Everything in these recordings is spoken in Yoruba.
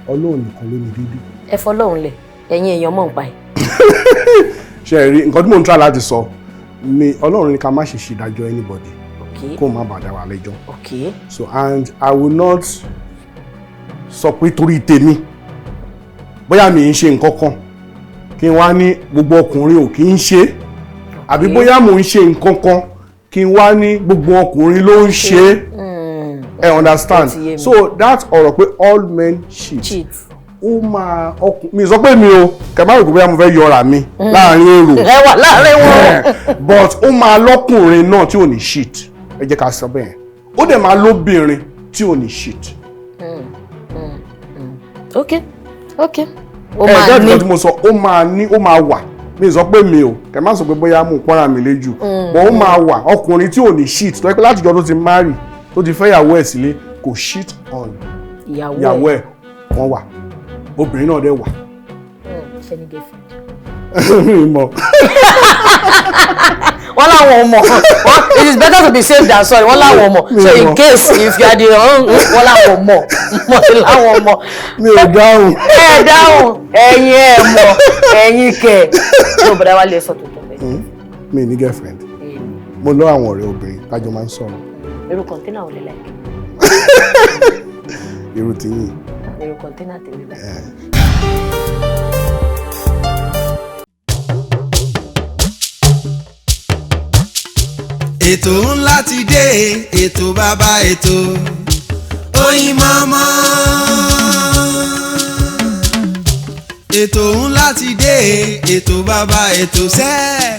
Ọlọ́run nìkan ló ní déédéé. Ẹ fọlọ́run lẹ̀, ẹ̀yin èèyàn mọ̀ ń pa ẹ̀. Ṣe rí nǹkan tí mò ń try láti sọ ni, Ọlọ́run ní ká má ṣe ṣèdájọ́ anybody kó má bàa dá wa lẹ́jọ́. So, and I will not sọ pé torí tèmi, bóyá mi ń ṣe nǹkan kan, kí n wá ní gbogbo ọkùnrin ò kí ń ṣe, àbí bóyá mò ń ṣe nǹkan kan, kí n wá ní gbogbo ọkùnrin ló ń ṣe. Ẹ understand? Ó ti yé mi. So that ọ̀rọ̀ pé all men cheat, cheat. Ó máa ọkùn mi sọ pé mi ò kẹ má rò pé bóyá mo fẹ́ yọra mi láàrin èrò. Ẹ wà láàrin wọn. But ó máa lọ́kùnrin náà tí ò ní cheat, ẹ jẹ́ ká sọ bẹ́ẹ̀. Ó dẹ̀ máa lóbìnrin tí ò ní cheat. Ok, ó Ẹ máa jẹ́ ní nǹkan tí mo sọ, ó máa ní, ó máa wà. Mi sọ pé mi ò kẹ má sọ pé bóyá mo pọ́nra mi léjù, but ó máa wà ọkùnrin tí ò ní cheat, tó yẹ pé látijọ́ tó ti marry, tó ti fẹ́ ìyàwó ẹ̀ sílé, kò cheat on ìyàwó. Ìyàwó ẹ̀ wọ́n wà, obìnrin náà dẹ̀ wà. Ṣe ní girlfriend? Mi mọ̀. Wọ́n láwọn ò mọ̀. It is better to be safe than sorry. Wọ́n láwọn ò mọ̀. So in mọ̀. case if you are the wọ́n láwọn ò mọ̀, wọ́n ti láwọn ò mọ̀. Mi ò dáhùn. Ẹ dáhùn, ẹ̀yin ẹ mọ̀, ẹ̀yin kẹ̀ ṣé bọ̀dá wa lè sọ tòótọ́ bẹ́ẹ̀? Mi ní girlfriend. Mo lọ àwọn ọ̀rẹ́ obìnrin tájọ máa ń sọ̀rọ̀. Irú container wo lẹ like? Irú tiyín. Irú container tèmi báyìí. Ètò ńlá ti dé, ètò bàbá ètò, Oyinmomo. Ètò ńlá ti dé, ètò bàbá ètò sẹ́,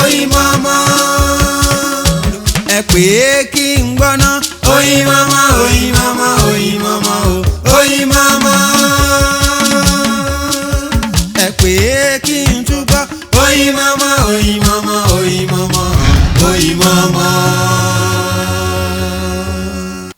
Oyinmomo. Ẹ pè é kí n gbọ́ná. Oyinmomo, Oyinmomo, Oyinmomo o, Oyinmomo. Ẹ pè é kí n túbọ̀. Oyinmomo, Oyinmomo, Oyinmomo, Oyinmomo.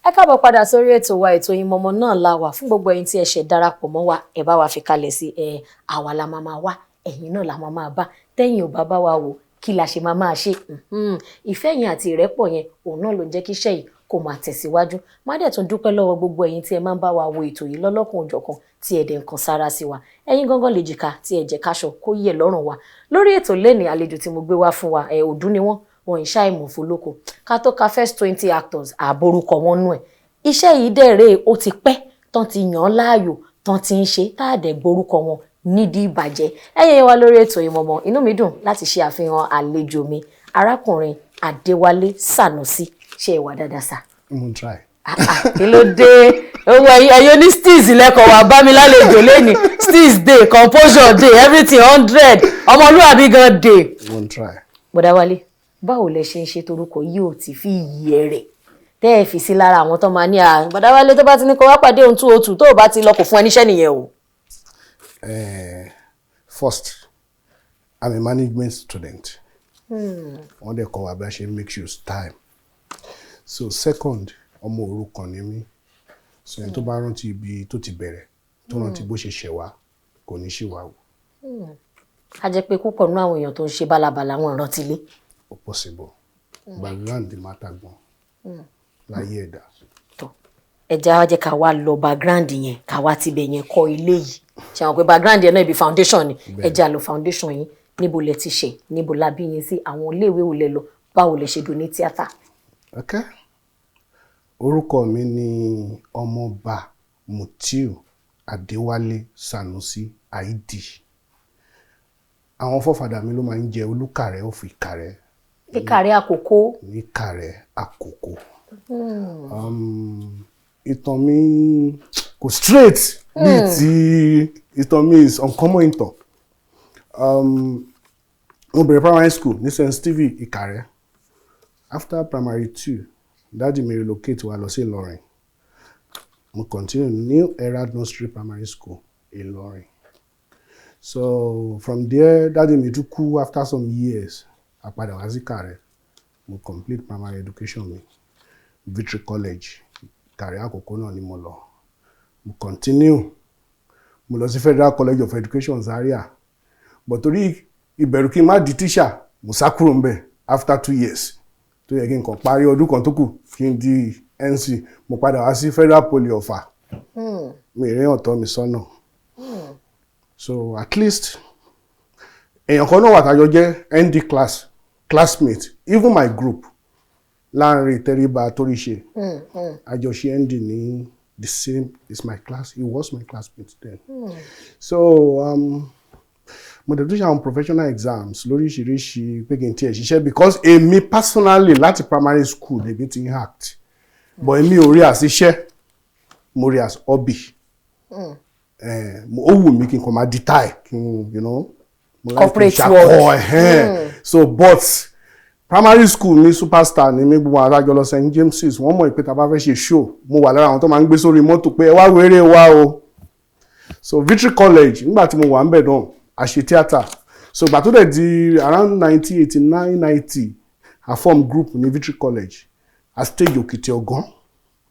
Ẹ káàbọ̀ padà sórí ètò wa, ètò Oyinmomo náà la wà. Fún gbogbo ẹ̀yin tí ẹ ṣẹ̀ darapọ̀ mọ́ wa, ẹ bá wa fi kalẹ̀ sí ẹ. Àwa la máa máa wá, ẹ̀yin náà la máa máa bá. Tẹ́yìn ò bá bá wa wò, kí la ṣe máa máa ṣe? Ìfẹ́ yẹn àti ìrẹ́pọ̀ yẹn, òun náà ló ń jẹ́ kí iṣẹ́ yìí kó máa tẹ̀síwájú. Má dẹ̀ tún dúpẹ́ lọ́wọ́ gbogbo ẹ̀yin tí ẹ máa ń bá wa wo ètò yìí lọ́lọ́kan òjọ̀kan, tí ẹ dẹ̀ ń kan sára sí wa. Ẹ̀yin gángan lè jìkà tí ẹ jẹ́ káṣọ kó yẹ lọ́rùn wa. Lórí ètò lẹ́nìí, àlejò tí mo gbé wá fún wa, ẹ òdú ni wọ́n, wọn ì ṣàìmọ̀ fólókò. Ká tó ka first 20 actors àborúkọ wọn nú ẹ̀. Iṣẹ́ yìí dẹ̀ rèé, ó ti pẹ́ tán ti yàn án láàyò, tán ti ń ṣe, tá a dẹ̀ gborúkọ wọn nídìí ìbàjẹ́. Ẹ̀yin wa lórí ètò Oyinmomo, inú mi dùn láti ṣe àfihàn àlejò mi, arákùnrin Adéwálé Sànúsí. Ṣe ìwà dáadáa sà? Mo ń try. Ah, ah, kí ló dé? Owó ẹ̀yin oní steez lẹ́kọ̀ọ́ wà bá mi lálejò lẹ́ni. Steez day, composure day, everything 100, ọmọlúwàbí gan day. Mo ń try. Bọ̀dá Wálé, báwo lẹ ṣe ń ṣe torúkọ yìí ò ti fi yí ẹ rẹ̀ tẹ́ ẹ fi sí lára àwọn tó máa ní à bọ̀dá Wálé tó bá ti ní kó wá pàdé ohun 202, tó o bá ti lọ, kò fún ẹ níṣẹ́ nìyẹn o? First, I'm a management student. Wọ́n dẹ̀ kọ́ wa bí a ṣe make use time. So second, ọmọ òrukàn ni mí. So ẹni tó bá rántí ibi tó ti bẹ̀rẹ̀, tó rántí bó ṣe ṣẹ̀ wá, kò ní ṣì wá wò. A jẹ́ pé púpọ̀ nínú àwọn èèyàn tó ń ṣe bálabàla, wọn rántí lé. Ó possible. Background matter gan láyé ẹ̀dá. Tọ́ ẹ jẹ́ wá jẹ́ ká wá lọ background yẹn, ká wá tibẹ̀ yẹn kọ́ ilé yìí. Ṣe àwọn pé background yẹn náà, ibi foundation ni. Ẹ jẹ́ àlọ́ foundation yín. Níbo lẹ ti ṣe? Níbo la bí yín sí? Àwọn iléèwé wo lẹ lọ? Báwo lẹ ṣe dùn ní tíátà? Okay. Orúkọ mi ni Ọmọọba Mutiu Adéwálé Sanusi Aidi. Àwọn forefather mi ló máa ń jẹ Olúkàrẹ́ of Ìkàrẹ́. Ìkàrẹ́ Àkókò. Ní Ìkàrẹ́ Àkókò. Ìtàn mi kò straight bíi ti, ìtàn mi is uncommon ìtàn. Mo bẹ̀rẹ̀ primary school ní St. Stephen Ìkàrẹ́. After primary two, daddy mi relocate wa lọ sí Ìlọrin. Mo continue New Era Nursery Primary School, Ìlọrin. So from there, daddy mi tún kú after some years. A padà wá sí Ìkàrẹ́. Mo complete primary education mi, Victory College, Ìkàrẹ́ Àkókò náà ni mo lọ. Mo continue, mo lọ sí Federal College of Education, Zaria, but torí ìbẹ̀rù kí n má di teacher, mo sá kúrò ńbẹ̀ after 2 years tó yẹ kí n kàn parí ọdún kan tó kù kí n di NC. Mo padà wá sí Federal Poly Ọ̀fà. Mi ì ríyàn tọ́ mi sọ́nà. So at least èèyàn kan náà wà tájọ jẹ́ ND class, classmate, even my group, Láàrin Tẹríba Toríṣe. Àjọṣe ND ní the same is my class, he was my classmate then. So mo dẹ̀ tún ṣe àwọn professional exams lóríṣiríṣi pé kí n tiẹ̀ ṣiṣẹ́, because èmi personally, láti primary school lèmi ti ń act, but èmi ò rí as iṣẹ́, mo rí as hobby. Ó wù mí kí n kàn máa di tie, kí n mo like kí n Corporate ṣakọ, world. Ẹ̀hẹ́n. So but primary school mi, superstar ni mi. Gbogbo àwọn alájọ lọ St James's, wọ́n mọ̀ pé tá a bá fẹ́ ṣe show, mo wà lára àwọn tó máa ń gbé sórí mọ́tò pé ẹ wá wéré wa o. So Victory College, nígbà tí mo wà ń bẹ̀ náà, a ṣe theatre. So ìgbà tó dẹ̀ di around 1989, 90, a form group ní Victory College, a stage Òkìtì Ọ̀gán.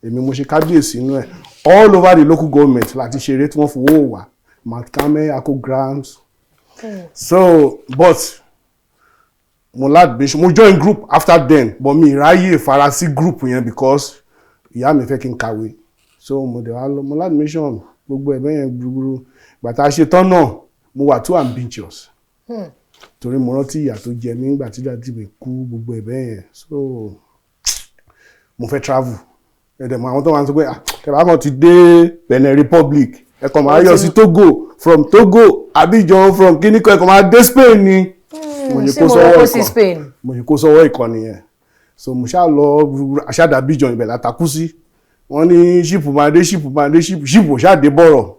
Èmi mo ṣe kábíyèsí inú ẹ̀. All over the local government láti ṣeré tí wọ́n fowó wà, Mount Carmel, Akko Grounds. So but mo ládùúgbò, mo join group after then, but mi ráyè farasí group yẹn because ìyá mi fẹ́ kí n kàwé. So mo dẹ̀ wá lọ, mo ládùúgbò, gbogbo ẹ̀bẹ̀ yẹn gbúgbúrú. Ìgbà tá a ṣe tán náà, mo wà too ambitious, torí mo rántí ìyà tó jẹ mí nígbà tí daddy mi kú, gbogbo ẹ̀bẹ̀ yẹn. So mo fẹ́ travel. Ẹ̀dẹ̀ mọ àwọn tó máa ń sọ pé, "Ah, tẹ̀bá kan ti dé Benin Republic, ẹ kàn máa yọ sí Togo, from Togo Abidjan, from kíníkan, ẹ kàn máa dé Spain ni." Mo ṣe Sí kó sọ́wọ́ Morocco, sí ìkan Spain. Mo ṣe kó sọ́wọ́ ìkànnì yẹn. So mo ṣáà lọ aṣáàdà Abidjan, ibẹ̀ látakú sí. Wọ́n ní ship máa dé, ship máa dé, ship ò ṣáà dé bọ̀rọ̀.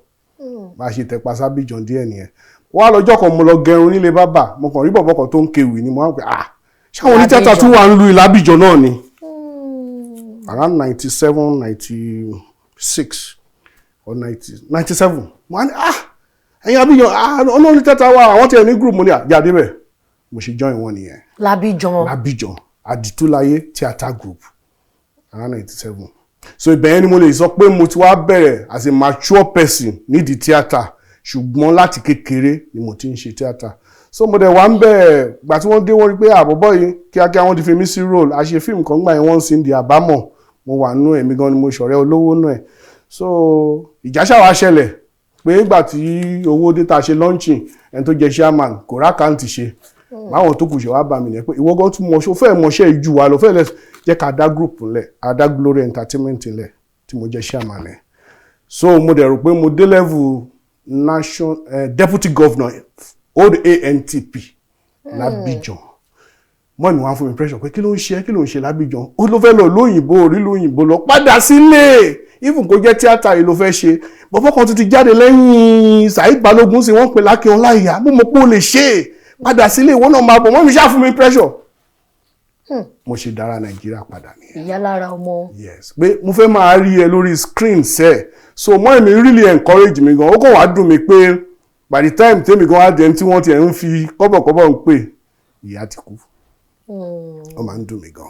Bá a ṣe tẹpa sábìjan díẹ̀ nìyẹn. Wọ́n á lọ́jọ́ kan, mo lọ gẹrun nílé bábà, mo kàn rí bọ̀bọ̀ kan tó ń kewì ni. Mo wá pé, "Ah, ṣáwọn onítìátà tún wà ń lu ìlàbìjan náà ni?" Around 97, 96 or 97. Mo wá ní, "Ah, ẹ̀yin Abidjan, ah, ọ̀nà onítìátà wà, àwọn tiẹ̀ ní group." Mo ní àjáde bẹ̀. Mo ṣe join wọn nìyẹn. Lábíjan. Lábìjan, Àdìtúláyé theatre group, around 97. So ibẹ̀ yẹn ni mo lè sọ pé mo ti wá bẹ̀rẹ̀ as a mature person nídìí theatre, ṣùgbọ́n láti kékeré ni mo ti ń ṣe theatre. So mo dẹ̀ wá ń bẹ̀. Gbà tí wọ́n dé, wọ́n rí pé àbọ̀bọ̀ yìí, kíákíá wọ́n ti fi mí sí role. A ṣe fíìmù kan gbà yẹn, wọ́n ń sin di àbámọ̀. Mo wà nú ẹ̀mí gan ni mo ṣọ̀rẹ́ olówó nú ẹ̀. So ìjà ṣàwá ṣẹlẹ̀ pé ìgbà tí owó dé tá a ṣe launching, ẹni tó jẹ́ chairman kò rákàntì ṣe báwọn tó kù ṣe wá bá mi nìyẹn pé, "Ìwọ gan tún mọṣọ fẹ́ẹ̀ mọṣẹ́ ìjú wa lọ fẹ́ẹ̀ lẹ, jẹ́ ká dá group ńlẹ̀." A dá Glory Entertainment ńlẹ̀ tí mo jẹ́ chairman ẹ̀. So mo dẹ̀ rò pé mo dé level national deputy governor old ANTP l'Abidjan. Mọ́ mi wá fún mi pressure pé, "Kí ló ń ṣe? Kí ló ń ṣe l'Abidjan? Ó ló fẹ́ lọ lóyìnbó, orí lóyìnbó lọ, padà sílé. Even kó jẹ́ tíátà yìí ló fẹ́ ṣe." Bọ́bọ́ kan tún ti jáde lẹ́yìn Saheed Balogun sí, wọ́n pè Lákin Ọláìyá. "Mo mọ̀ pé ó lè ṣe é, padà sílé, ìwọ náà máa bọ̀." Mọ́ mi ṣáà fún mi pressure. Mo ṣe dára Nàìjíríà padà nìyẹn. Ìyá lára ọmọ. Yes, pé mo fẹ́ máa rí ẹ lórí screen sẹ́. So mọ́ èmi really encourage mi gan. Ó kàn wá dùn mí pé by the time tèmi gan wá dẹni tí wọ́n ti ẹ̀ ń fi kọ́bọ̀kọ́bọ̀ ń pè, ìyá ti kú. Ó máa ń dùn mí gan.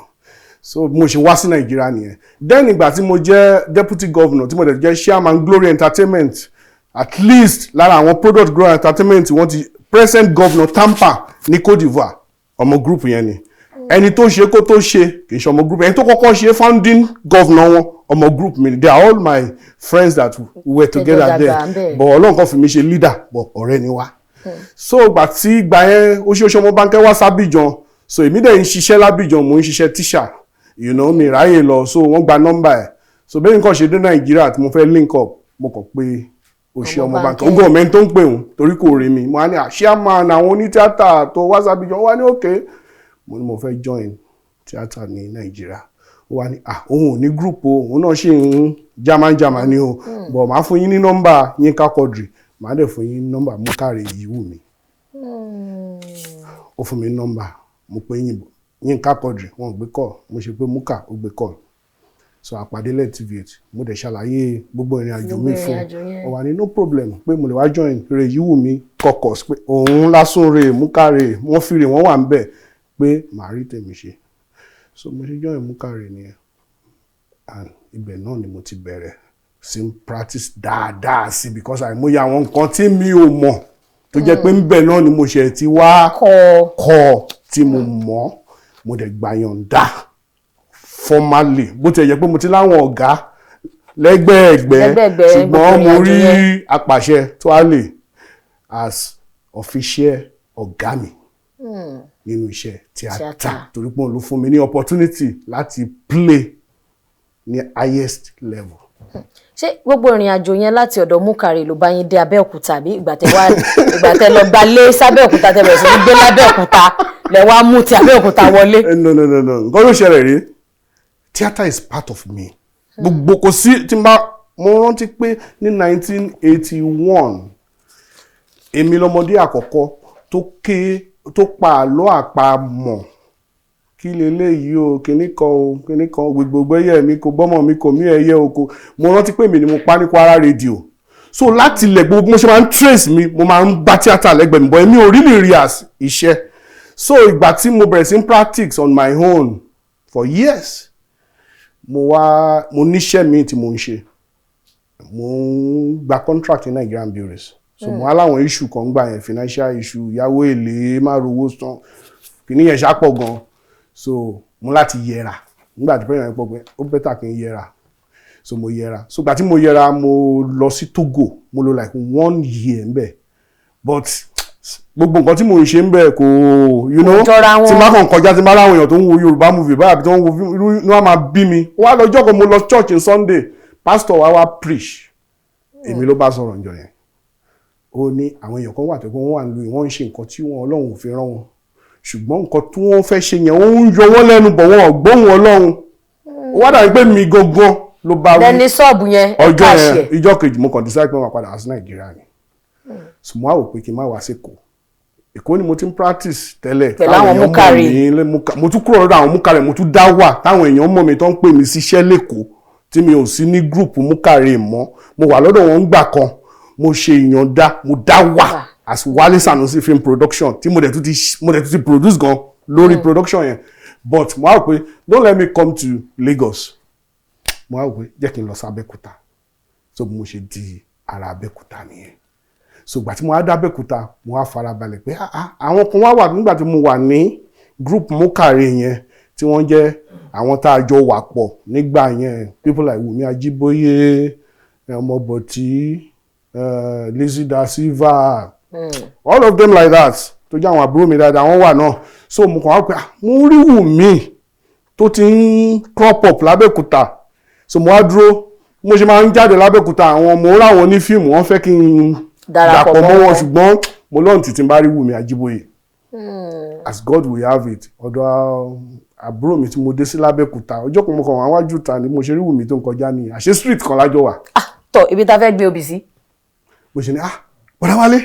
So mo ṣe wá sí Nàìjíríà nìyẹn. Then ìgbà tí mo jẹ́ deputy governor, tí mo dẹ̀ jẹ́ chairman Glory Entertainment, at least lára àwọn product Glory Entertainment, wọ́n ti present governor Tampa ní Côte d'Ivoire, ọmọ group yẹn ni. Ẹni tó ṣe kó tó ṣe kì í ṣe ọmọ group, ẹni tó kọ́kọ́ ṣe founding governor wọn, ọmọ group mi ni. They are all my friends that we were together dàgbà there. ń bẹ̀. But Ọlọ́run kan fi mi ṣe leader, but ọ̀rẹ́ ni wá. So ìgbà tí ìgbà yẹn ó ṣe oṣù ọmọ bánkẹ́ wá sábìjan. So èmi dẹ̀ ń ṣiṣẹ́ lábìjan, mò ń ṣiṣẹ́ tíṣà, mi ráyè lọ. So wọ́n gba nọ́mbà ẹ̀. So bẹ́ẹ̀ nǹkan ṣe dé Nàìjíríà tí mo fẹ́ link up, mo kàn pé òṣì ọmọ bánkẹ́. Ó gọ̀ọ́mẹ́ tó ń pè òun torí kò rí mi. Mo á ní àṣìámà àwọn onítíátà tó wá sábìjan wá ní òkè. Mo ní mo fẹ́ join tíátà ní Nàìjíríà. Ó wá ní, "Ah, òun ò ní group o, òun náà ṣì ń jámánjámá ni o, but màá fún yín ní nọ́mbà Yínká Quadri, màá dẹ̀ fún yín ní nọ́mbà Múkàrè Yìwùmí." Ó fún mi ní nọ́mbà. Mo pè Yínká Quadri, wọn ò gbé call. Mo ṣe pé Múkà, ó gbé call. So àpàdé lẹ́ TV8, mo dẹ̀ ṣàlàyé gbogbo ìrìn àjò mi Gbogbo fún ìrìn àjò yẹn. ó wà ní no problem, pé mo lè wá join rè Yìwùmí caucus, pé òun lásán rè Múkà rè, wọ́n fi rè wọ́n wà ń bẹ̀, pé màá rí tèmi ṣe. So mo ṣe join Múkà rè nìyẹn, and ibẹ̀ náà ni mo ti bẹ̀rẹ̀ sí ń practice dáadáa sí, because àìmọye àwọn nǹkan tí mi ò mọ̀ tó jẹ́ pé ń bẹ̀ náà ni mo ṣe ti wá kọ́. Kọ́ tí mo mọ̀. Mo dẹ̀ gbà yọ̀ǹda formally, bó ti ẹ̀ jẹ́ pé mo ti láwọn ọ̀gá Lẹ́gbẹ̀ẹ́gbẹ́. Lẹ́gbẹ̀ẹ́gbẹ́, Ṣùgbọ́n gbogbo mo ìrìnàjò rí yẹn. Apàṣẹ Tuale as official ọ̀gá mi nínú iṣẹ́ tíátà, Tíátà. torí pé òun ló fún mi ní opportunity láti play ní highest level. Ṣé gbogbo ìrìn àjò yẹn láti ọ̀dọ̀ Múkàrè ló bá yín dé Abẹ́òkúta, àbí ìgbà tẹ lọ gba lé sábẹ́òkúta, tẹ bẹ̀rẹ̀ sí ní gbé lábẹ́òkúta, lẹ wá mú ti Abẹ́òkúta wọlé? No, no, no, no, nǹkan ló ṣẹlẹ̀ rí, theatre is part of me. Gbogbo kò sí tí n bá, mo rántí pé ní 1981, èmi lọmọdé àkọ́kọ́ tó ké, tó pa àlọ́ àpamọ̀ kí leléyìí o, kinní kan o, kinní kan, gbogbo ẹyẹ mi kò gbọ́mọ mi kò mí ẹyẹ oko. Mo rántí pé èmi ni mo pa ní Kwara Radio. So láti ilẹ̀, gbogbo mo ṣe máa ń trace mi, mo máa ń bá tíátà lẹ́gbẹ̀ẹ́ mi, but èmi ò really rí as iṣẹ́. So ìgbà tí mo bẹ̀rẹ̀ sí ń practice on my own for years, mo wá mo níṣẹ́ míì tí mo ń ṣe, mo ń gba contract ní Nigerian Breweries. So mo wá láwọn issue kan gbà yẹn, financial issue, ìyàwó èlé, má rówó san, kìíní yẹn ṣàpọ̀ gan. So mo láti yẹra nígbà tí president pọ̀ pé ó better kí n yẹra. So mo yẹra. So gbà tí mo yẹra, mo lọ sí Togo, mo lò like one year ńbẹ̀, but gbogbo nǹkan tí mo ń ṣe ńbẹ̀ kò jọra wọn. Tí má kàn kọjá, tí má láwọn èèyàn tó ń wo Yorùbá movie báyìí àbí tó ń wo irú inú wa máa bí mi. Ó wá lọ́jọ́ kan, mo lọ church on Sunday, pastor wa wá preach, èmi ló bá sọ̀rọ̀ ǹjọ́ yẹn. Ó ní àwọn èèyàn kan wà tó pé wọ́n wà nílùú yìí, wọ́n ń ṣe nǹkan tí wọn Ọlọ́run ò fi rán wọn, ṣùgbọ́n nǹkan tí wọ́n fẹ́ ṣe yẹn, ó ń yọ wọ́n lẹ́nu bọ̀, wọ́n ò gbóhùn Ọlọ́run. Ó wá dàbí pé mi gangan ló bá wí. Lẹni ṣọ́ọ̀bù yẹn ẹ Ọjọ́ káàṣì yẹn, ẹ̀. ìjọ́ kejì, mo kàn decide pé wọ́n padà wá sí Nàìjíríà ni. So mo wá wò pé kí n má wá sí Èkó. Èkó ni mo ti ń practice tẹ́lẹ̀. Pẹ̀lú Táwọn àwọn èèyàn mọ̀ Múkàrè. mí mo tún kúrò lọ́dọ̀ àwọn Múkàrè, mo tún dá wà, táwọn èèyàn mọ̀ mi, tó ń pè mí síṣẹ́ lẹ́kọ̀ọ́, tí mi ò sí ní group Múkàrè mọ́. Mo wà lọ́dọ̀ wọn gbà kan, mo ṣe ìyànda, mo dá wà as Wale Sanusi Film Production, tí mo dẹ̀ tún ti produce gan lórí production yẹn. But mo wá wò pé, don't let me come to Lagos. Mo wá wò pé jẹ́ kí n lọ sí Abẹ́òkúta. So bí mo ṣe di ara Abẹ́òkúta nìyẹn. So ìgbà tí mo wá dé Abẹ́òkúta, mo wá farabalẹ̀ pé ah ah, àwọn kan wá wà nígbà tí mo wà ní group Mokare yẹn, tí wọ́n jẹ́ àwọn tá a jọ wà pọ̀ nígbà yẹn, people like Wùmí Ajíbóyè, Ọmọbọ̀tí, Lizzy Da Silva, all of them like that, tó jẹ́ àwọn àbúrò mi dáadáa, wọ́n wà náà. So mo kàn wá pé ah, mo rí Wùmí tó ti ń crop up lábẹ́òkúta. So mo wá dúró, mo ṣe máa ń jáde lábẹ́òkúta, àwọn mo ráwọn onífíìmù, wọ́n fẹ́ kí n Darapọ̀ dàpọ̀ mọ́ mọ́ wọn, wọn. Ṣùgbọ́n mo lọ́run títí bá rí Wùmí Ajíbóyè. As God will have it, ọ̀dọ̀ àbúrò mi tí mo dé sí lábẹ́òkúta, ọjọ́ kan mo kàn wá wájú ta ni mo ṣe rí Wùmí tó ń kọjá ní àṣẹ street kan lájọ wà. Ah, tọ ibi tá a fẹ́ gbé obì sí. Mo ṣe ní, "Ah, bọ̀dá Wálé,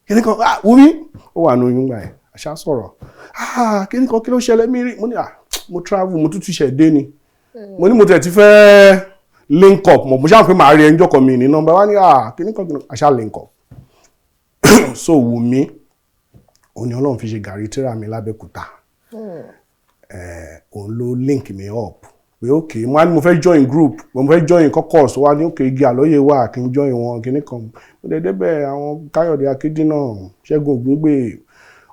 kíní kan? Ah, Wùmí." Ó wà ní oyún gbà yẹn. Àṣà sọ̀rọ̀, "Ah, kíní kan, kí ló ṣẹlẹ̀ mí rí?" Mo ní, "Ah, mo travel, mo tún ti ṣẹ̀ dé ni." Mo ní mo tẹ̀ ti fẹ́ link up mo ṣáà pé màá rí ẹnjọ́ kan mi ní nọ́mbà wá ní, "Ah, kíní kan, kíní kan." Àṣà link up. So Wùmí òun ni Ọlọ́run fi ṣe gàrí tíra mi lábẹ́òkúta. Òun ló link me up pé ok, mo á ní mo fẹ́ join group, mo fẹ́ join caucus wa ní ok, igi àlọ́yè wà, kí n join wọn, kíní kan. Mo dẹ̀ débẹ̀, àwọn Káyọ̀dé Akíndínà, Ṣẹ́gun Ògúngbè,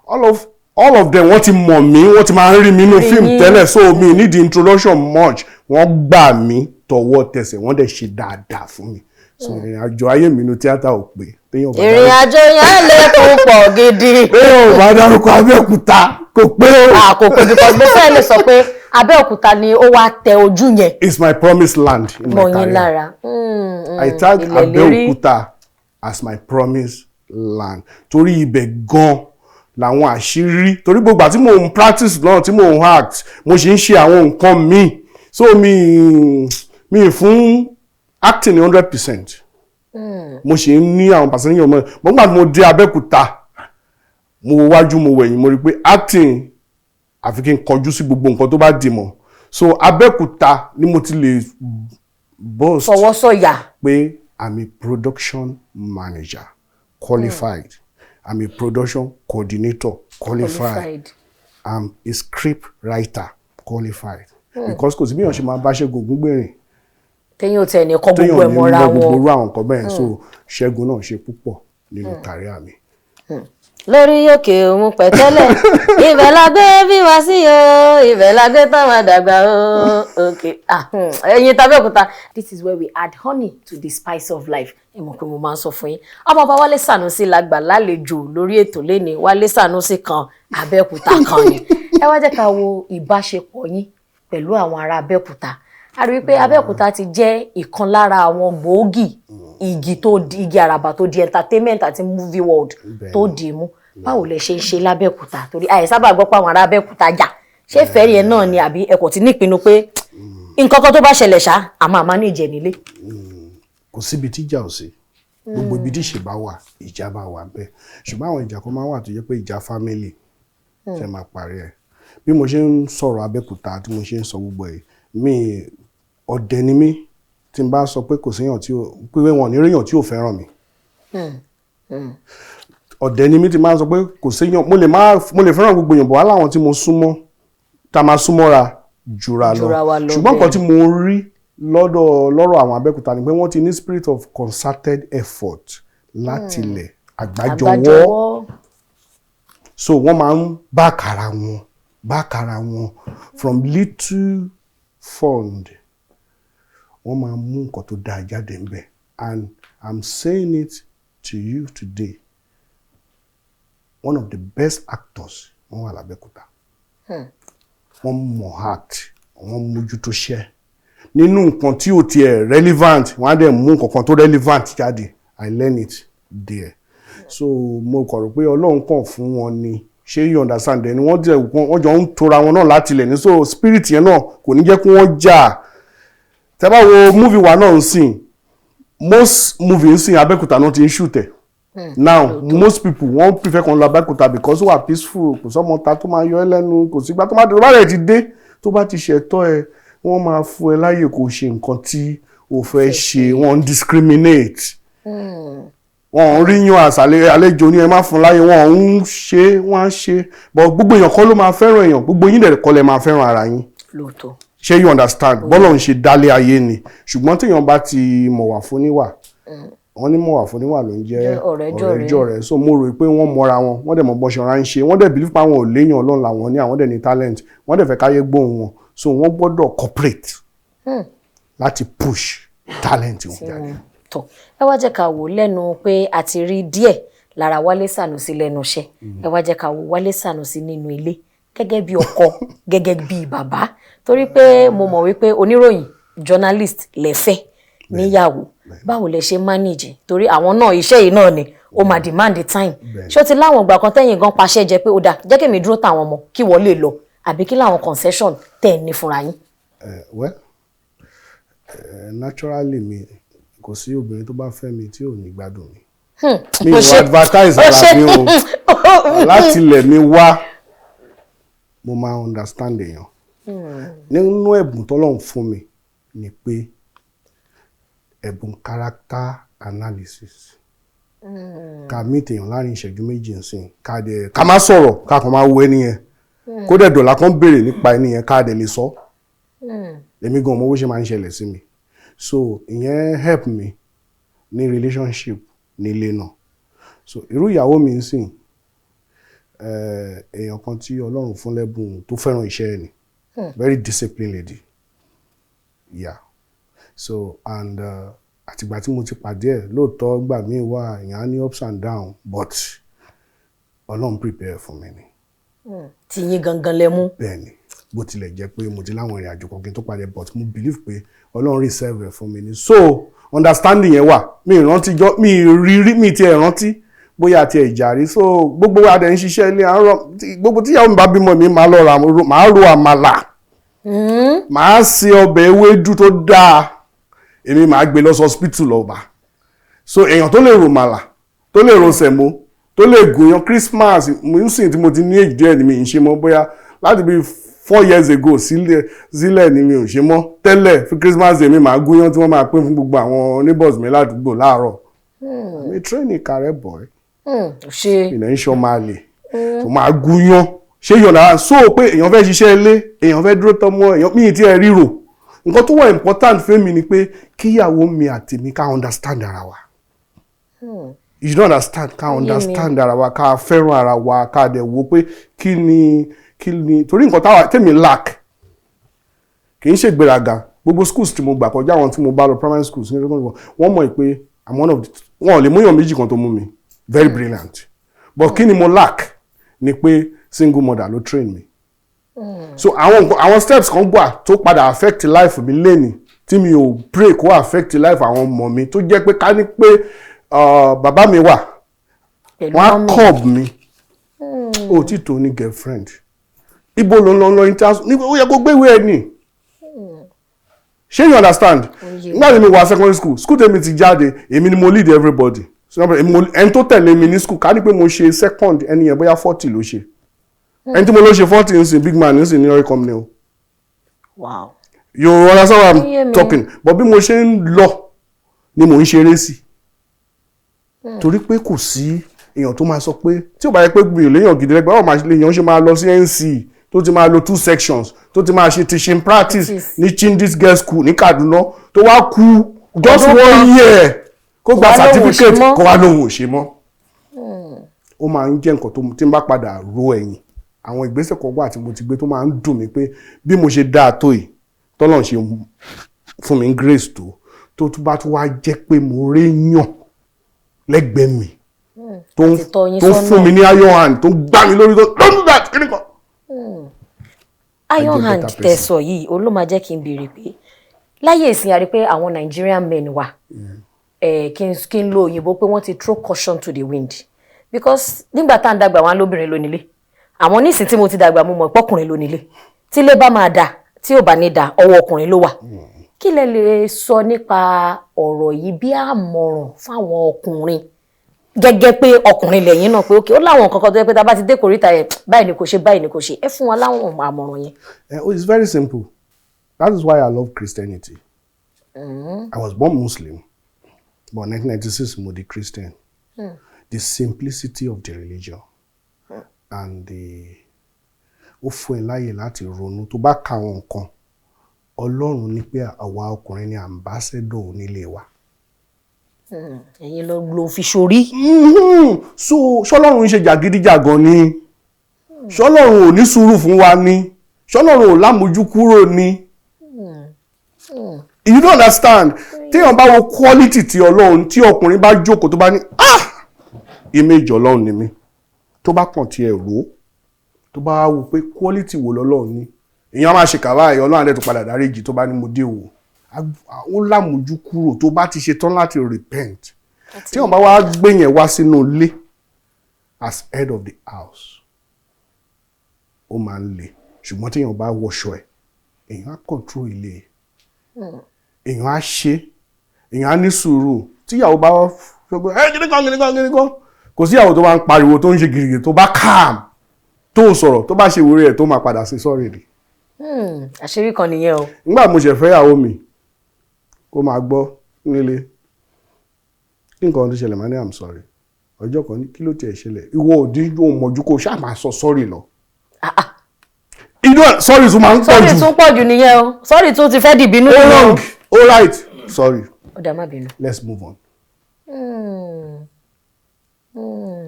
all of them, wọ́n ti mọ̀ mí, wọ́n ti máa ń rí mi nínú Rí fíìmù yín. tẹ́lẹ̀. So mi need the introduction much. Wọ́n gbà mí tọwọ́ tẹsẹ̀, wọ́n dẹ̀ ṣe dáadáa fún mi. So ìrìn àjò ayé mi nínú tíátà ò pé téèyàn bá Ìrìn àjò yẹn lè púpọ̀ gidi. téèyàn ò bá dárúkọ Abẹ́òkúta, kò pé o. Àkókò, because mo fẹ́ lè sọ pé Abẹ́òkúta ni ó wá tẹ ojú yẹn It's my promised land in my mọ́ yín career. lára. I tag Ilẹ̀ lérí. Abẹ́òkúta as my promised land torí ibẹ̀ gan làwọn àṣírí, torí gbogbo àti mò ń practice náà, tí mò ń act, mo sì ń ṣe àwọn nǹkan míì. So mi fún acting ní 100%, mo sì ń ní àwọn percentage ọmọ. Mo gbà tí mo dé Abẹ́òkúta, mo wo wájú, mo wẹ̀yìn, mo rí i pé acting, àfi kí n kọjú sí gbogbo nǹkan tó bá dì mọ́. So Abẹ́òkúta ni mo ti lè boast Fọwọ́ sọ̀yà. pé I'm a production manager qualified, I'm a production coordinator qualified, Qualified. I'm a script writer qualified, because kò sí bí èèyàn ṣe máa bá Ṣẹ́gun Ògúngbè rìn Téyàn ò tẹ̀ ní kọ́ gbogbo téèyàn ẹ̀ ní mọ́ra mọ gbogbo wọn. irú àwọn nǹkan bẹ́ẹ̀. So Ṣẹ́gun náà ṣe púpọ̀ nínú career mi. Lórí òkè òun pẹ̀tẹ́lẹ̀, ibẹ̀ la gbé bí wá sí o, ibẹ̀ la gbé táwọn àdàgbà o. Òkè ẹ̀yin tàbí. This is where we add honey to the spice of life. Ẹ mọ̀ pé mo máa ń sọ fún yín, ọmọọba Wálé Sànúsí la gbà lálejò lórí ètò lẹ́ni. Wálé Sànúsí kan, Abẹ́òkúta kan ni. Ẹ wá jẹ́ ká wo ìbáṣepọ̀ yín pẹ̀lú àwọn ará Abẹ́òkúta. A rí i pé Abẹ́òkúta ti jẹ́ ìkan lára àwọn gbòógì igi tó di igi àràbà tó di entertainment àti movie world tó dì í mú. Báwo lẹ ṣe ń ṣe lábẹ́òkúta? Torí àyè sábà gbọ́ pé àwọn ará Abẹ́òkúta jà. Ṣé fẹ́ẹ́ yẹn náà ni, àbí ẹ kò ti nípinnu pé nǹkan kan tó bá ṣẹlẹ̀ ṣá, a máa manage ẹ̀ nílé? Kò síbi tíjà ò sí. Gbogbo ibi tí ìṣe bá wà, ìjà bá wà bẹ́ẹ̀. Ṣùgbọ́n àwọn ìjà kan máa ń wà tó jẹ́ pé ìjà family ṣe máa parí ẹ̀. Bí mo ṣe ń sọ̀rọ̀ Abẹ́òkúta, tí mo ṣe ń sọ gbogbo ẹ̀, mi ọ̀dẹ̀ ni mí. Tí n bá sọ pé kò séèyàn tí ò pé wọn ò ní ríyàn tí ò fẹ́ràn mi, ọ̀dẹ̀ ni mí. Tí n bá sọ pé kò séèyàn, mo lè má, mo lè fẹ́ràn gbogbo èèyàn bọ̀ wá láwọn tí mo súnmọ́, tá a máa súnmọ́ra jura lọ. Jura wa lọ. Ṣùgbọ́n nǹkan tí mo rí lọ́dọ̀ lọ́rọ̀ àwọn Abẹ́òkúta ni pé wọ́n ti ní spirit of concerted effort láti ilẹ̀, àgbájọwọ́. Àgbájọwọ́. So wọ́n máa ń back ara wọn from little fund. Wọ́n máa mú nǹkan tó dáa jáde ńbẹ̀. And I'm saying it to you today, one of the best actors wọ́n wà lábẹ́òkúta. Wọ́n mọ̀ act, wọ́n mójútó iṣẹ́. Nínú nǹkan tí ò tiẹ̀ relevant, wọ́n á dẹ̀ mú nǹkan kan tó relevant jáde. I learn it there. So mo kọ̀ rò pé Ọlọ́run kàn fún wọn ni. Ṣé you understand? Then wọ́n jẹ́ wọ́n jọ ń tora wọn náà láti ilẹ̀ ní. So spirit yẹn náà kò ní jẹ́ kí wọ́n jà. Tẹ́ bá wo movie wa náà ń sìn, most movie ń sìn, Abẹ́òkúta náà ti ń shoot ẹ̀ now. Most people, wọ́n prefer kan lọ Abẹ́òkúta because ó wà peaceful. Kò sọ́mọ ta tó máa yọ ẹ́ lẹ́nu, kò sígbà tó bá dé, tó bá rẹ̀ ti dé, tó bá ti ṣẹ̀tọ́ ẹ, wọ́n máa fún ẹ láyè kó ṣe nǹkan tí o fẹ́ ṣe. Wọ́n ń discriminate, wọ́n ń ríyan àṣàlẹ̀ àlejò ní ẹ má fún láyè. Wọ́n ń ṣe, wọ́n á ṣe, but gbogbo èèyàn kọ́ ló máa fẹ́ràn èèyàn, gbogbo yín dẹ̀ kọ́ lẹ máa fẹ́ràn ara yín. Ṣé you understand? Bọ́lọ̀ ń ṣe dálé ayé ni. Ṣùgbọ́n téèyàn bá ti mọ̀wà fún níwà, wọ́n ní mọ̀wà fún níwà ló ń jẹ́ Jẹ́ ọ̀rẹ́ jọ̀rẹ́. Jọ̀rẹ́. So mo rò pé wọ́n mọra wọn, wọ́n dẹ̀ mọ bọ́ ṣe ọ̀rá ń ṣe, wọ́n dẹ̀ believe pé àwọn ò léèyàn, Ọlọ́run làwọn ní, àwọn dẹ̀ ní talent, wọ́n dẹ̀ fẹ́ káyé gbóhùn wọn, so wọ́n gbọ́dọ̀ cooperate láti push talent wọn jáde. Tọ, ẹ wá jẹ́ ká wò lẹ́nu pé a ti rí díẹ̀ lára Wálé Sànúsí lẹ́nu iṣẹ́. Ẹ wá jẹ́ ká wò Wálé Sànúsí nínú ilé gẹ́gẹ́ bí ọkọ, gẹ́gẹ́ bí bàbá, torí pé mo mọ̀ wípé oníròyìn, journalist lẹ́fẹ̀ níyàwó. Báwo lẹ ṣe manage? Torí àwọn náà, iṣẹ́ yìí náà ni ó máa demand the time. Ṣé ó ti láwọn ìgbà kan tẹ́yìn gan paṣẹ jẹ pé ó dáa, jẹ́ kí èmi dúró táwọn ọmọ kí wọ́n lè lọ, àbí kí láwọn concession tẹ̀ ní fúnra yín? Well, naturally mi, kò sí obìnrin tó bá fẹ́ mi tí ò ní gbádùn mi. Mi ò advertise ara mi o. Láti ilẹ̀ mi wá, mo máa understand èèyàn. Nínú ẹ̀bùn tọ́lọ́run fún mi ni pé ẹ̀bùn character analysis, ká meet èèyàn láàrin ìṣẹ́jú 2 nsìn, ká dẹ̀ ká má sọ̀rọ̀, ká kàn máa wo ẹni yẹn, kó dẹ̀ dọ̀là kan béèrè nípa ẹni yẹn, ká dẹ̀ lè sọ. Èmi gan mọ bó ṣe máa ń ṣẹlẹ̀ sí mi. So ìyẹn help mi ní relationship nílé náà. So irú ìyàwó mi ń sìn, èèyàn kan tí Ọlọ́run fún lẹ́bùn tó fẹ́ràn iṣẹ́ ẹ̀ ni, very disciplined lady, yeah. So and àtìgbà tí mo ti pàdé ẹ̀, lóòótọ́ gbà míì wà, èèyàn á ní ups and down, but Ọlọ́run prepare fún mi ni. Tí yín gangan lẹ mú. Bẹ́ẹ̀ ni. Bó tilẹ̀ jẹ́ pé mo ti láwọn ìrìn àjò kan kí n tó pàdé, but mo believe pé Ọlọ́run reserve ẹ̀ fún mi ni. So understanding yẹn wà. Mi ì rántí jọ, mi ì rí rí, mi tiẹ̀ rántí bóyá àti ìjà rí. So gbogbo wa dẹ̀ ń ṣiṣẹ́ ilé àárọ̀. Gbogbo tíyàwó mi bá bímọ, mi máa lọ ra, máa ro àmàlà, máa ṣe ọbẹ̀ ewédú tó dáa, èmi máa gbé lọ sí hospital lọ bá. So èèyàn tó lè ro màlà, tó lè ro sẹ̀mó, tó lè gùnyàn Christmas, mo ń sìn tí mo ti ní èjì díẹ̀ ni mi ń ṣe mọ́. Bóyá láti bí 4 years ago sílẹ̀ sílẹ̀ ni mi ò ṣe mọ́. Tẹ́lẹ̀, fún Christmas Day, mi máa gúnyán tí wọ́n máa pín fún gbogbo àwọn neighbors mi ládùúgbò láàárọ̀. Mi train Ìkàrẹ́ boy. Ṣe. Ìnà ń ṣọ́ máa lè tó máa gúnyán ṣé yọ̀nà. So pé èèyàn fẹ́ ṣiṣẹ́ ilé, èèyàn fẹ́ dúró tọmọ èèyàn, mi ì tí ẹ ríro. Nǹkan tó wà important fún mi ni pé kíyàwó mi àti mi ká understand ara wa. You don't understand? Ká Yé mi. understand ara wa, ká fẹ́ràn ara wa, ká dẹ̀ wo pé kí ni torí nǹkan táwa tèmi lack kì í ṣe ìgbéraga. Gbogbo schools tí mo gbà kọjá, àwọn tí mo bá lọ primary schools ní secondary school, wọ́n mọ̀ pé I'm one of the, wọn ò lè múyàn méjì kan tó mú mi very brilliant. But kí ni mo lack ni pé single mother ló train mi. So àwọn nǹkan, àwọn steps kan gbà tó padà affect life mi lénìí tí mi ò pray kó affect life àwọn ọmọ mi, tó jẹ́ pé ká ní pé bàbá mi wà, pẹ̀lú wọ́n á mummy. curb mi. O tí tó ní girlfriend, ibo ló ń lọ lọ inter ní, ó yẹ kó gbé ìwé ẹ ní. Ṣé you understand? Yé. Nígbà tí mi wà secondary school, school tèmi ti jáde, èmi ni mo lead everybody. So, ẹni tó tẹ̀lé mi ní school, ká ní pé mo ṣe second, ẹni yẹn bóyá 40 ló ṣe. Ẹni tí mo lọ ṣe 40 ń sìn, big man ń sìn ní oil company o. You understand what Ó yé I'm mi. talking? But bí mo ṣe ń lọ ni mò ń ṣeré sí, torí pé kò sí èèyàn tó máa sọ pé tí ò bá yẹ pé mi ò léèyàn gidi lẹ́gbẹ̀ẹ́, báwo máa lèèyàn ṣe máa lọ sí NCE, tó ti máa lo two sections, tó ti máa ṣe teaching practice Practice. ní Chindis Girls School ní Kaduna, tó wá kú just Ọdún kan. one year kó gba Wá lóhùn ò ṣe certificate, mọ́. kó wá lóhùn ò ṣe mọ́? Ó máa ń jẹ́ nǹkan tó tí n bá padà ro ẹ̀yìn, àwọn ìgbésẹ̀ kan wà tí mo ti gbé tó máa ń dùn mí pé bí mo ṣe dáa tó yìí, tọ́lọ́run ṣe fún mi ní grace, tó tún bá tún wá jẹ́ pé mo réyàn lẹ́gbẹ̀ẹ́ mi tó ń Àti tọ́ yín tó ń sọ́nà. fún mi ní iron hand, tó ń gbá mi lórí, tó "Don't do that," kí ni kan. Iron I hand get better tẹ́ sọ yìí, òun ló máa jẹ́ kí n béèrè pé láyé ìsìn, a rí pé àwọn Nigerian men wà, kí n lo òyìnbó pé wọ́n ti throw caution to the wind, because nígbà tá à ń dàgbà, wọn lóbìnrin lónílé. Àwọn nísìn tí mo ti dàgbà, mo mọ̀ pọ́kùnrin lónílé. Tí ilé bá máa dà, tí ò bá ní dà, ọwọ́ ọkùnrin ló wà. Kí lẹ lè sọ nípa ọ̀rọ̀ yìí bí àmọ̀ràn fáwọn ọkùnrin, gẹ́gẹ́ pé ọkùnrin lẹ́yìn náà, pé ókè ó láwọn nǹkan kan tó yẹ pé tá a bá ti dé kòríta yẹn, báyìí ni kò ṣe, báyìí ni kò ṣe? Ẹ fún wa láwọn àmọ̀ràn yẹn. Oh, it's very simple. That is why I love Christianity. I was born Muslim, but 1996 mo di Christian. The simplicity of the religion and the ó fún ẹ láyè láti ronú. Tó bá ka àwọn nǹkan Ọlọ́run ní pé àwa ọkùnrin ni ambassador onílé wa. Ẹ̀yin ló ló fi ṣorí. So ṣọlọ́run ń ṣe jàgídíjàgan ni? Ṣọlọ́run ò ní sùúrù fún wa ni? Ṣọlọ́run ò lámójú kúrò ni? You don't understand? Téèyàn bá wo quality ti Ọlọ́run, tí ọkùnrin bá jókòó, tó bá ní, "Ah, image Ọlọ́run ni mí," tó bá kàn tiẹ̀ rò ó, tó bá wò pé quality wo lọ́lọ́run ní, èèyàn máa ṣe kàwá ẹ̀, Ọlọ́run á dẹ̀ tó padà dáríjì tó bá ní mo dé wò ó lámójú kúrò, tó bá ti ṣe tán láti repent. Tí wọ́n bá wá gbé yẹn wá sínú ilé as head of the house, ó máa ń le. Ṣùgbọ́n téèyàn bá wọṣọ ẹ̀, èèyàn á control ilé, èèyàn á ṣe, èèyàn á ní sùúrù. Tíyàwó bá sọ pé ẹ kíní kan kíní kan kíní kan, kò síyàwó tó bá ń pariwo, tó ń ṣe gìrìgìrì, tó bá calm, tó sọ̀rọ̀, tó bá ṣe ìwúrí ẹ̀, tó máa padà sí sorry rí. Àṣírí kan nìyẹn o. Nígbà mo ṣẹ̀ fẹ́ yàwó mi, kó máa gbọ́ nílé kí nǹkan tó ṣẹlẹ̀, máa ní, "I'm sorry." Ọjọ́ kan ní, "Kí ló tiẹ̀ ṣẹlẹ̀? Ìwọ òdì yóò mọ̀jú kó ṣáà máa sọ sorry lọ." Ah, ah. Inú ẹ̀, sorry tún máa ń pọ̀ Sorry jù. tún pọ̀ jù nìyẹn o. Sorry tún ti fẹ́ dìbínú Ó nìyẹn o. wrong, ó right, sorry. Ó dá, má bínú. Let's move on.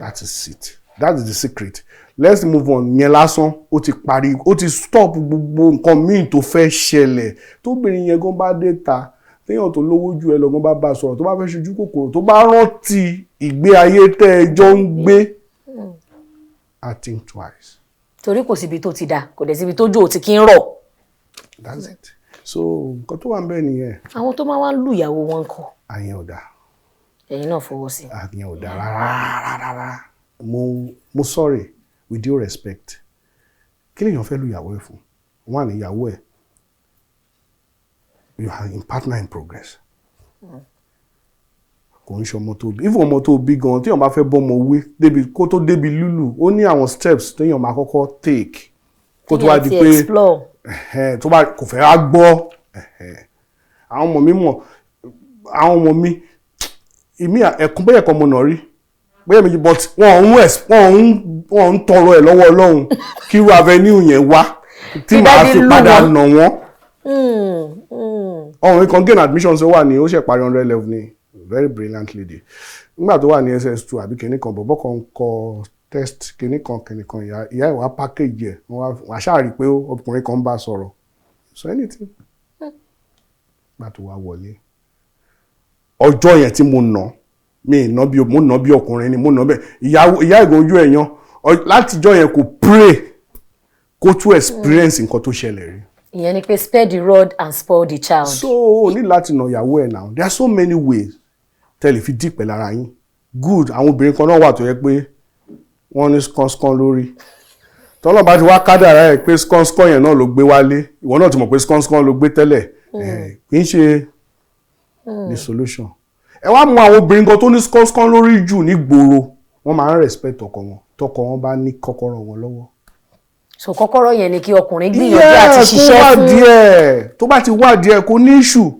That is it, that is the secret. Let's move on yẹn lásán, ó ti parí, ó ti stop gbogbo nǹkan míì tó fẹ́ ṣẹlẹ̀. Tóbìnrin yẹn gan bá dé ta, téèyàn tó lówó ju ẹ lọ gan bá bá a sọ̀rọ̀, tó bá fẹ́ ṣojú kòkòrò, tó bá rántí ìgbé ayé tẹ́ ẹ jọ ń gbé, I think twice. Torí kò síbi tó ti dà, kò dẹ̀ síbi tó jò tí kì í rọ̀. That's it. So nǹkan tó wà ń bẹ̀ nìyẹn. Àwọn tó máa wá ń lù ìyàwó wọn kọ? Àyẹn ò dáa. Ẹ̀yin náà fọwọ́ sí? Àyẹn ò dáa rárá rárá. Mo sorry, with due respect, kí lèèyàn fẹ́ lu ìyàwó ẹ̀ fún? Wọ́n à ní ìyàwó ẹ̀, you are in partner in progress. Kò ń ṣe ọmọ tó bí. Even ọmọ tó bí gan, téèyàn bá fẹ́ bọ́mọ wí débi kó tó débi lúlù, ó ní àwọn steps téèyàn máa kọ́kọ́ take kó tó wá di Téèyàn pé ti explore. Ẹ̀hẹ́n, tó bá kò fẹ́ wá gbọ́. Ẹ̀hẹ́n. Àwọn ọmọ mi mọ̀, àwọn ọmọ mi ìmí ẹ̀kún bóyá ẹ̀kọ́ ọmọ náà rí bóyá méjì, but wọ́n ń tọrọ ẹ̀ lọ́wọ́ Ọlọ́run kí irú avenue yẹn wá tí Kí màá daddy fi lù padà wọ́n. nà wọ́n. Ọ̀hún kan gain admission, ṣe wà ní ó ṣe parí 100 level ní, very brilliant lady. Nígbà tó wà ní SS2 àbí kinní kan, bọ̀bọ̀ kan ń kọ test kinní kan kinní kan, ìyá ẹ̀ wá package ẹ̀, wọ́n wá ṣáà rí i pé ọkùnrin kan ń bá sọ̀rọ̀. So anything. Nígbà tó wá wọlé, ọjọ́ yẹn tí mo nà, mi ì ná bí mo nà bí ọkùnrin ni mo nà bẹ́ẹ̀, ìyá ìgò ojú ẹ̀ yan. Látijọ́ yẹn, kò pray kó tún experience nǹkan tó ṣẹlẹ̀ rí. Ìyẹn ni pé spare the rod and spoil the child. So o ní láti nà ìyàwó ẹ̀ now. There are so many ways tẹ́ lè fi deal pẹ̀lú ara yín. Good. Àwọn obìnrin kan náà wà tó yẹ pé wọ́n ní skánskán lórí. Tọ́lọ́ bá ti wá kádàrá ẹ̀ pé skánskán yẹn náà ló gbé wálé, ìwọ náà ti mọ̀ pé skánskán ló gbé tẹ́lẹ̀, kì í ṣe the solution. Ẹ wá mọ àwọn obìnrin kan tó ní skánskán lórí jù ní gbòòrò, wọ́n máa ń respect ọkọ wọn tọkọ wọn bá ní kọ́kọ́rọ́ wọn lọ́wọ́. So kọ́kọ́rọ́ yẹn ni kí ọkùnrin gbìyànjú àti ṣiṣẹ́ kó fún. Wádìí ẹ̀. Tó bá ti wádìí ẹ̀, kò ní issue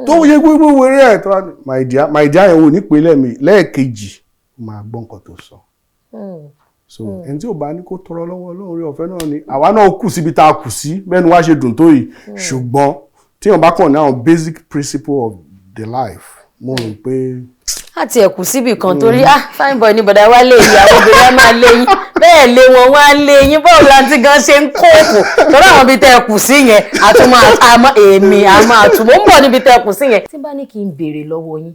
tó yẹ gbogbo wẹrẹ ẹ̀ tó bá ní, "My dear, my dear" yẹn wò ní pé lẹ́ẹ̀kejì, ó máa gbọ́ nǹkan tó sọ. So ẹni tí ò bá ní kó tọrọ lọ́wọ́ Ọlọ́run orí ọ̀fẹ́ náà ni. Àwa náà kù síbi tá a kù sí bẹ́ẹ̀ ni wá ṣe dùn tó yìí, ṣùgbọ́n tí wọ́n bá kàn ní àwọn basic principle of the life, mo rò pé Àti ẹ̀kú síbì kan torí, ah, fine boy ní bọ̀dá wálé, ìyàwó obìnrin á máa lé yín bẹ́ẹ̀, lé wọn wá lé yín. Báwo la ti gan ṣe ń kó òkú torí àwọn ibi tẹ́ ẹ kù sí yẹn, àtúmọ̀ àmọ́ èmi àmọ́ àtúmọ̀ ń bọ̀ níbi tẹ́ ẹ kù sí yẹn. Tí bá ní kí n béèrè lọ́wọ́ yín,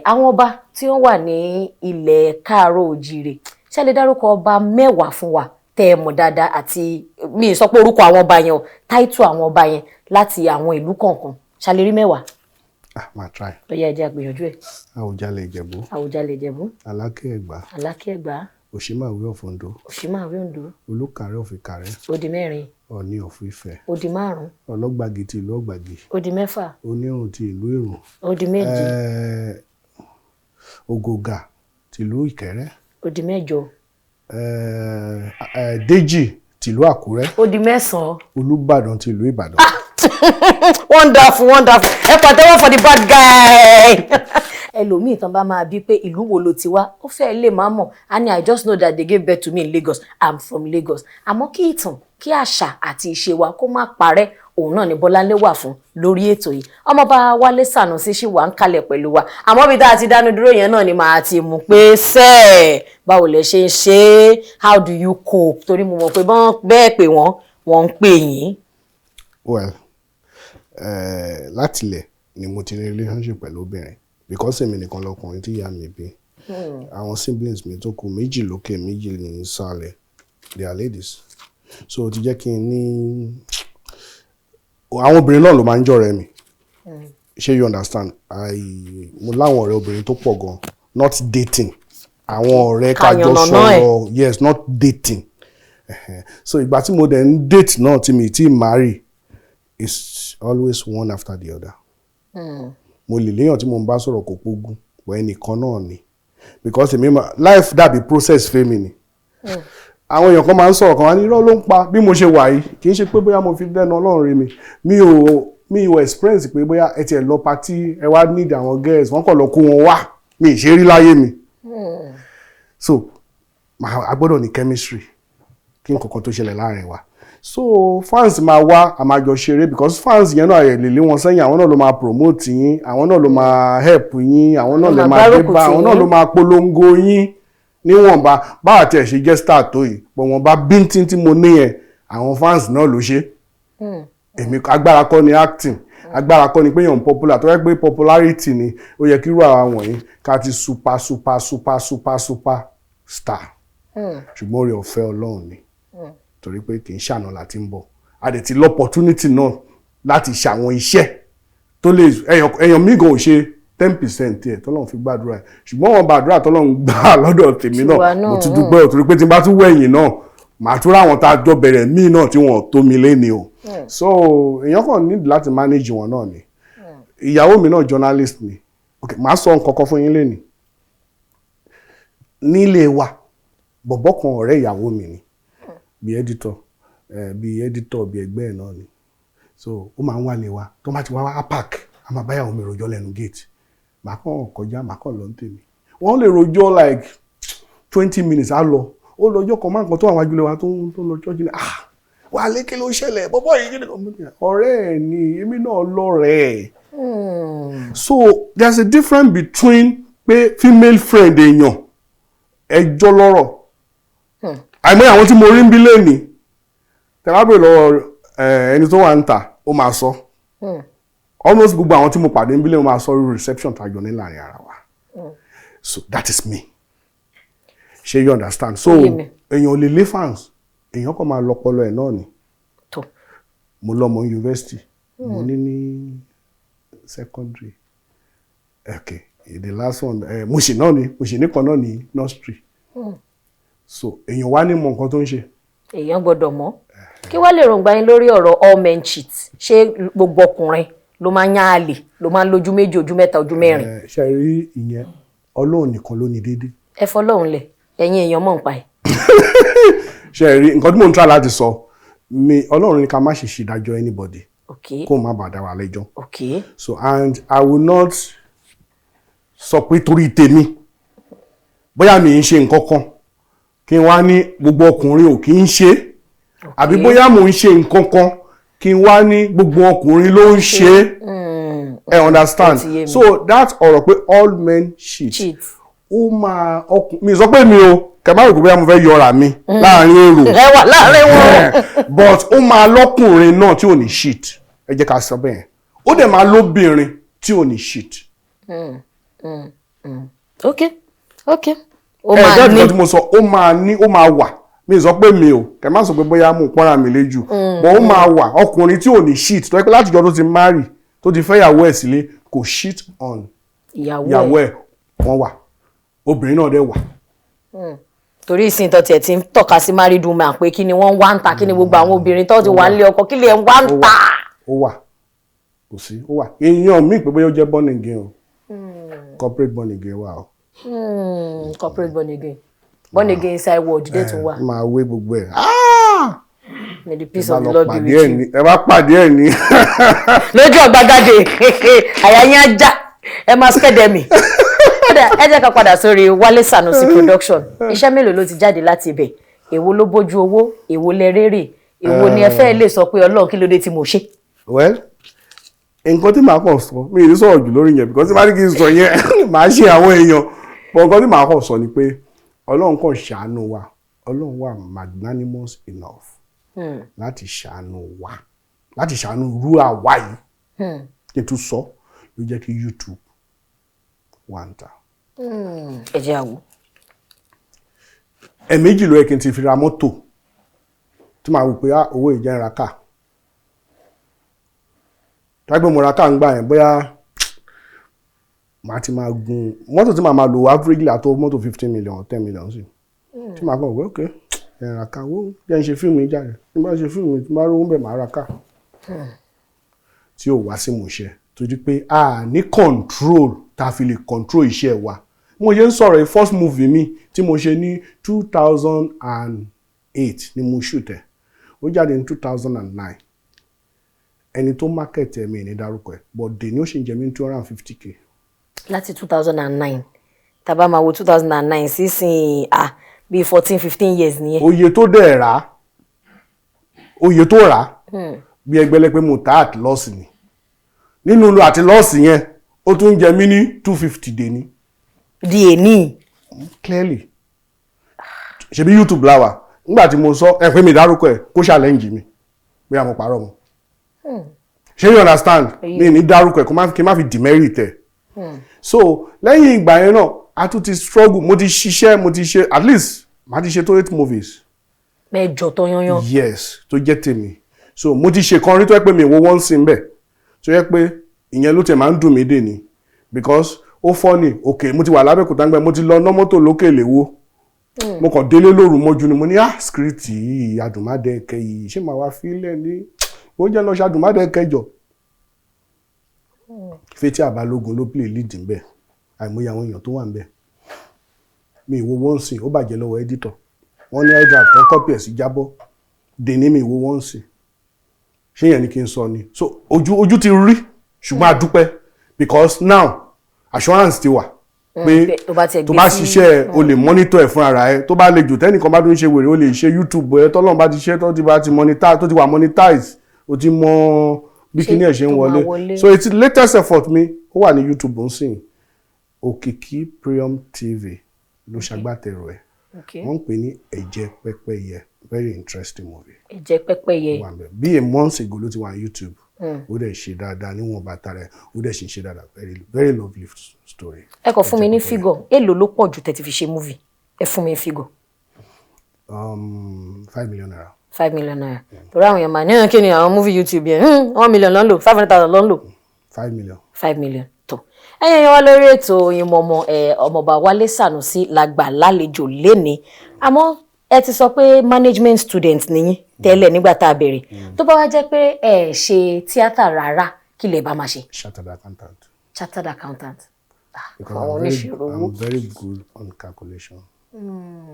àwọn ọba tí wọ́n wà ní ilẹ̀ káàárọ̀ òjìrè, ṣé lè dárúkọ ọba 10 fún wa tẹ́ ẹ mọ̀ dáadáa? Àti mi ì sọ pé orúkọ àwọn ọba yẹn o, táìtù àwọn ọba yẹn láti àwọn ìlú kọ̀ọ̀kan. Ṣàlè rí 10? Ah, máa try. Ó yá, ẹ jẹ́ á gbìyànjú ẹ̀. Àwùjalẹ̀ Ìjẹ̀bú. Àwùjalẹ̀ Ìjẹ̀bú. Aláké Ẹ̀gbá. Aláké Ẹ̀gbá. Òṣìmàwé of Oǹdó. Òṣìmàwé Oǹdó. Olúkàrẹ́ of Ìkàrẹ́. Ó di 4. Ọ̀ọ̀ni of Ifẹ̀. Ó di 5. Ọlọ́gbàgì ti ìlú Ọ̀gbàgì. Ó di 6. Onírun ti ìlú Ìrùn. Ó di 7. Ògògà tìlú Ìkẹ́rẹ́. Ó di 8. Déjì tìlú Àkúrẹ́. Ó di 9. Olúbàdàn tìlú Ìbàdàn. Wonderful, wonderful. Ẹ pàtẹ́wọ́ for the bad guy. Ẹlòmíì tán bá máa bí pé ìlú wo ló ti wá, ó fẹ́ lè má mọ̀. A ní, "I just know that they gave birth to me in Lagos. I'm from Lagos." Àmọ́ kí ìtàn, kí àṣà àti ìṣe wa kó má parẹ́, òun náà ni Bọ́láńlé wà fún lórí ètò yìí. Ọmọọba Wálé Sànúsí ṣì wà ń kalẹ̀ pẹ̀lú wa. Àmọ́ bí tá a ti dánu dúró yẹn náà ni màá ti mú pé sẹ́ẹ̀, báwo lẹ ṣe ń ṣe é? How do you cope? Torí mo mọ̀ pé bọ́n bẹ́ẹ̀ pé wọ́n ń pè yín. Well, látilẹ̀ ni mo ti ní relationship pẹ̀lú obìnrin, because èmi nìkan lọkùnrin tí ìyá mi bí. Àwọn siblings mi tó kù, méjì lókè, méjì ní ìsàlẹ̀, they are ladies. So ó ti jẹ́ kí n ní àwọn obìnrin náà ló máa ń jọ̀rẹ́ mi. Ṣé you understand? Mo láwọn ọ̀rẹ́ obìnrin tó pọ̀ gan, not dating, àwọn ọ̀rẹ́ kájọ Kàyànnàná ẹ̀. sọ̀rọ̀, yes, not dating. Ẹhẹn. So ìgbà tí mo dẹ̀ ń date náà tí mi ti marry, it's always one after the other. Mo lè léèyàn tí mo ń bá sọ̀rọ̀ kò pógún, but ẹnìkan náà ni, because èmi ma life dàbí process fẹ́mi ni. Àwọn èèyàn kan máa ń sọ̀rọ̀ kan, wá ní irọ́ ló ń pa. Bí mo ṣe wà yìí, kì í ṣe pé bóyá mo fi dẹ́nu Ọlọ́run rí mi, mi ò experience pé bóyá ẹ tiẹ̀ lọ party, ẹ wá need àwọn girls, wọ́n kàn lọ kó wọn wá. Mi ì ṣe rí láyé mi. So a gbọ́dọ̀ ní chemistry kí nǹkan kan tó ṣẹlẹ̀ láàrin wa. So fans máa wá, a máa jọ ṣeré, because fans yẹn náà, ẹ lè lé wọn sẹ́yìn. Àwọn náà ló máa promote yín, àwọn náà ló máa help yín, àwọn náà lè máa máa dé gbárùkù bá tì àwọn náà yín. Ló máa polongo yín níwọ̀nba. Báwa tiẹ̀ ṣe jẹ́ star tó yìí pọ̀, wọ́n bá bíntín tí mo ní yẹn, àwọn fans náà ló ṣe. Èmi agbára kọ́ ni acting, agbára kọ́ ni pé èèyàn popular. Tó yẹ pé popularity ni, ó yẹ kí irú àwọn wọ̀nyí ká ti super super super super super star, ṣùgbọ́n oore ọ̀fẹ́ Ọlọ́run ni, torí pé kì í ṣàná láti ń bọ̀. A dẹ̀ ti l'opportunity náà láti ṣàwọn iṣẹ́ tó lè èèyàn míì gan ò ṣe 10% ẹ̀ tọ́lọ́run fi gbàdúrà ẹ̀, ṣùgbọ́n wọn gbàdúrà tọ́lọ́run gbà lọ́dọ̀ tèmi Tiwa náà, náà, mo ti dúpẹ́ ò, torí pé tí n bá tún wẹ̀yìn náà, màá tún ráwọn tá a jọ bẹ̀rẹ̀ míì náà tí wọ́n tó mi léni o. So èèyàn kàn need láti manage wọn náà ni. Ìyàwó mi náà journalist ni. Ok, màá sọ nǹkan kan fún yín léni. Nílé wa, bọ̀bọ́ kan, ọ̀rẹ́ ìyàwó mi ni, bí editor, bí editor, bí ẹgbẹ́ ẹ̀ náà ni. So ó máa ń wálé wa. Tó bá ti wá wá park, a máa bá ìyàwó mi rojọ́ lẹ́nu gate. Màá kàn kọjá, màá kàn lọ ní tèmi. Wọ́n lè rojọ́ like 20 minutes, á lọ. Ó lọ́jọ́ kan máa ń kan tó àwọn ajúlẹ̀ wa tó ń lọ church ní, "Ah, wà á lé, kí ló ṣẹlẹ̀? Bọ́bọ́ yìí, kí ni?" Ọ̀rẹ́ ẹ̀ ni, èmi náà lọ́rẹ̀ẹ́. So there's a difference between pé Pé female friend èèyàn, ẹjọ́ lọ́rọ̀. Àìmọye àwọn tí mo rí ń bí lẹ́nìí, tẹ́ bá bèèrè lọ́wọ́ ẹni tó wà ń tà, ó máa sọ. Almost gbogbo àwọn tí mo pàdé ń bí lẹ́nìí, ó máa sọ irú reception tá a jọ ní láàrin ara wa. So that is me. Ṣé you understand? So Ó yé mi. èèyàn ò lè lé fans, èèyàn kàn máa lọpọlọ ẹ̀ náà ni. Tó. Mo lọ́mọ university, mo ní secondary. Okay, the last one, mo ṣì náà ni, mo ṣì ní kan náà ní nursery. So èèyàn wá ní mọ nǹkan tó ń ṣe. Èèyàn gbọ́dọ̀ mọ̀. Kí wàá lè rògbà yín lórí ọ̀rọ̀ all men cheat? Ṣé gbogbo ọkùnrin ló máa ń yán àlè, ló máa ń lójú méjì, ojú mẹ́ta, ojú mẹ́rin? Ṣe rí ìyẹn, Ọlọ́run nìkan ló ní déédéé. Ẹ fọlọ́run lẹ̀, ẹ̀yin èèyàn mọ̀ ń pa ẹ̀. Ṣe rí nǹkan tí mò ń try láti sọ mi, Ọlọ́run ní ká má ṣe ṣèdájọ́ anybody kó má bàa dá wa lẹ́jọ́. So and I will not sọ pé torí tèmi, bóyá mi ń ṣe nǹkan kan, kí n wá ní gbogbo ọkùnrin ò kí ń ṣe, àbí bóyá mò ń ṣe nǹkan kan, kí n wá ní gbogbo ọkùnrin ló ń ṣe. Ẹ understand? Ó ti yé mi. So that ọ̀rọ̀ pé all men cheat, Cheat. ó máa ọkùn mi sọ pé mi ò kẹ má rò pé bóyá mo fẹ́ yọra mi láàrin èrò. Ẹ wà láàrin wọn. But ó máa lọ́kùnrin náà tí ò ní shit, ẹ jẹ́ ká sọ bẹ́ẹ̀. Ó dẹ̀ máa lóbìnrin tí ò ní shit. Ok, ó Ẹ máa jẹ́ ní nǹkan tí mo sọ, ó máa ní, ó máa wà. Mi sọ pé mi ò kẹ má sọ pé bóyá mo pọ́nra mi lé jù, but ó máa wà ọkùnrin tí ò ní shit, tó yẹ pé látijọ́ tó ti marry, tó ti fẹ́ ìyàwó ẹ̀ sílé, kò shit on ìyàwó ìyàwó ẹ̀. ẹ̀. Wọ́n wà, obìnrin náà dẹ̀ wà. Torí ìsìn tó tiẹ̀ ti ń tọ́ka sí married woman pé kí ni wọ́n ń wá ń ta, kí ni gbogbo àwọn obìnrin tó ti wà nílé ọkọ, kí lè ń wá ń Ó wà. ta. Ó wà, kò sí, ó wà. Èèyàn míì pé bóyá ó jẹ́ born again o, corporate born again wà o. Corporate born again, born again inside world dé tún wà. Ẹ máa wé gbogbo ẹ̀. Ah! May the peace Ẹ bá of the lọ Lord be pàdé with ẹ̀ you. ní, ẹ bá pàdé ẹ̀ ní. Lójú ọ̀gbagadè, àyà yín á já, ẹ máa skẹ́dẹ̀ mi. Kódà, ẹ jẹ́ ká padà sórí Wálé Sanusi Production. Iṣẹ́ mélòó ló ti jáde láti ibẹ̀? Èwo ló bójú owó? Èwo lẹ rérè? Èwo ni ẹ fẹ́ lè sọ pé Ọlọ́run, kí ló dé tí mo ṣe? Well, nǹkan tí màá kàn sọ, mi ì ní sọ̀rọ̀ jù lórí yẹn, because tí màá ní kí n sọ yẹn, màá ṣe àwọn èèyàn. But nǹkan tí màá kàn sọ ni pé Ọlọ́run kàn ṣàánú wa. Ọlọ́run wà magnanimous enough láti ṣàánú wa, láti ṣàánú irú àwa yìí. Kí n tún sọ, ló jẹ́ kí YouTube wà ń ta. Ẹ jẹ́ àwò. Ẹ̀ẹ̀mejì ló yẹ kí n ti fi ra mọ́tò tí màá wò pé, ah, owó ìjẹ́ ń ra káà tágbé mo ra káà ń gbà yẹn, bóyá màá ti máa gun mọ́tò tí màá máa lò averagely àtó mọ́tò 15 million or 10 million sí, tí màá kàn wò pé ok, ẹ̀ ra káà, wó jẹ́ ń ṣe fíìmù yìí jáde, tí n bá ṣe fíìmù yìí, tí n bá rówó ń bẹ̀, màá ra káà tí ò wá sí ìmúṣẹ, torí pé a ní control tá a fi lè control iṣẹ́ wa. Mo ṣe ń sọ̀rọ̀ yìí, first movie mi tí mo ṣe ní 2008 ni mo shoot ẹ̀, ó jáde ní 2009. Ẹni tó market ẹ̀, mi ní dárúkọ ẹ̀, but dè ní ó ṣì ń jẹ mí ní 250K. Láti 2009, tá bá máa wo 2009 sísìn, ah, bíi 14, 15 years nìyẹn. Oye tó dẹ̀ rà á, oye tó rà á, bí ẹgbẹ́lẹ́ pé mo ta at loss ni. Nínú lo àti loss yẹn, ó tún jẹ mí ní 250 dé ní. Di èní. Clearly, ṣebí YouTube la wà. Nígbà tí mo sọ ẹ pé mi dárúkọ ẹ, kó challenge mi bóyá mo parọ́ mọ́. Ṣé you understand? Mi ní dárúkọ ẹ kó má kí n má fi demerit ẹ. So lẹ́yìn ìgbà yẹn náà, a tún ti struggle. Mo ti ṣiṣẹ́, mo ti ṣe, at least màá ti ṣe tó eight movies. Mẹ́jọ tó yányán. Yes, tó jẹ́ tèmi. So mo ti ṣe kan rí tó yẹ pé mi wo wọ́n sí bẹ̀, tó yẹ pé ìyẹn ló tẹ̀ máa ń dùn mí dè ní, because ó funny. Ok, mo ti wà lábẹ́òkúta ńgbẹ́, mo ti lọ ná mọ́tò lókè léwó, mo kàn délé lóru mọ́jú ni. Mo ní, ah, script yìí, adùnmádẹ́kẹ́ yìí, ṣé màá wá fílẹ̀ ní oúnjẹ lọ ṣe adùnmádẹ́kẹ́ jọ. Fathia Balogun ló play lead ńbẹ̀, àìmọye àwọn èèyàn tó wà ńbẹ̀. Mi ìwo wọ́n sìn, ó bàjẹ́ lọ́wọ́ editor. Wọ́n ní iDrive kan copy ẹ̀ sí jábọ́ dèní. Mi ìwo wọ́n sìn, ṣé yẹn ni kí n sọ ni? So ojú ti rí, ṣùgbọ́n a dúpẹ́ because now assurance ti wà pé tó bá tiẹ̀ tó gbé bá sí- ṣiṣẹ́, o lè monitor ẹ̀ fún ara ẹ. Tó bá le jù, tẹ́nìkan bá tún ṣe wèrè, o lè ṣe YouTube ẹ. Tọ́lọ́run bá ti ṣe, tó ti bá ti monetize, tó ti wà monetize, o ti mọ bí Ṣé kíní ẹ̀ ṣe ń tó máa wọlé. wọlé. So it's latest effort mi, ó wà ní YouTube ń sìn. Òkìkí Premium TV ló ṣagbátẹrù ẹ̀. Wọ́n ń pè ní Ẹ̀jẹ̀ Pẹ́pẹ́yẹ. Very interesting movie. Ẹ̀jẹ̀ Pẹ́pẹ́yẹ. Wà ńbẹ̀. Bí a month ago ló ti wà ní YouTube. Ó dẹ̀ ṣe dáadáa níwọ̀n bàtà rẹ̀, ó dẹ̀ ṣe ń ṣe dáadáa. Very, very lovely story. Ẹ kàn fún mi ní Ẹ̀jẹ̀ Pẹ́pẹ́yẹ. figure, èló ló pọ̀ jù tẹ́ ti fi ṣe movie? Ẹ fún mi figure. ₦5 million. ₦5 million? Torí àwọn èèyàn máa ní kí ni àwọn movie YouTube yẹn, 1 million ló ń lò, 500,000 ló ń lò. 5 million. 5 million tó. Ẹ̀yin ẹ̀yin wá lórí ètò Oyinmomo, ẹ̀ Ọmọọba Wálé Sànúsí la gbà lálejò léni. Àmọ́ ẹ ti sọ pé management student nìyí tẹ́lẹ̀ nígbà tá a bẹ̀rẹ̀. Tó bá wá jẹ́ pé ẹ ṣe tíátà rárá, kí lè bá máa ṣe? Chartered accountant. Chartered accountant. Because Àwọn oníṣirò owó. I'm very good on calculation.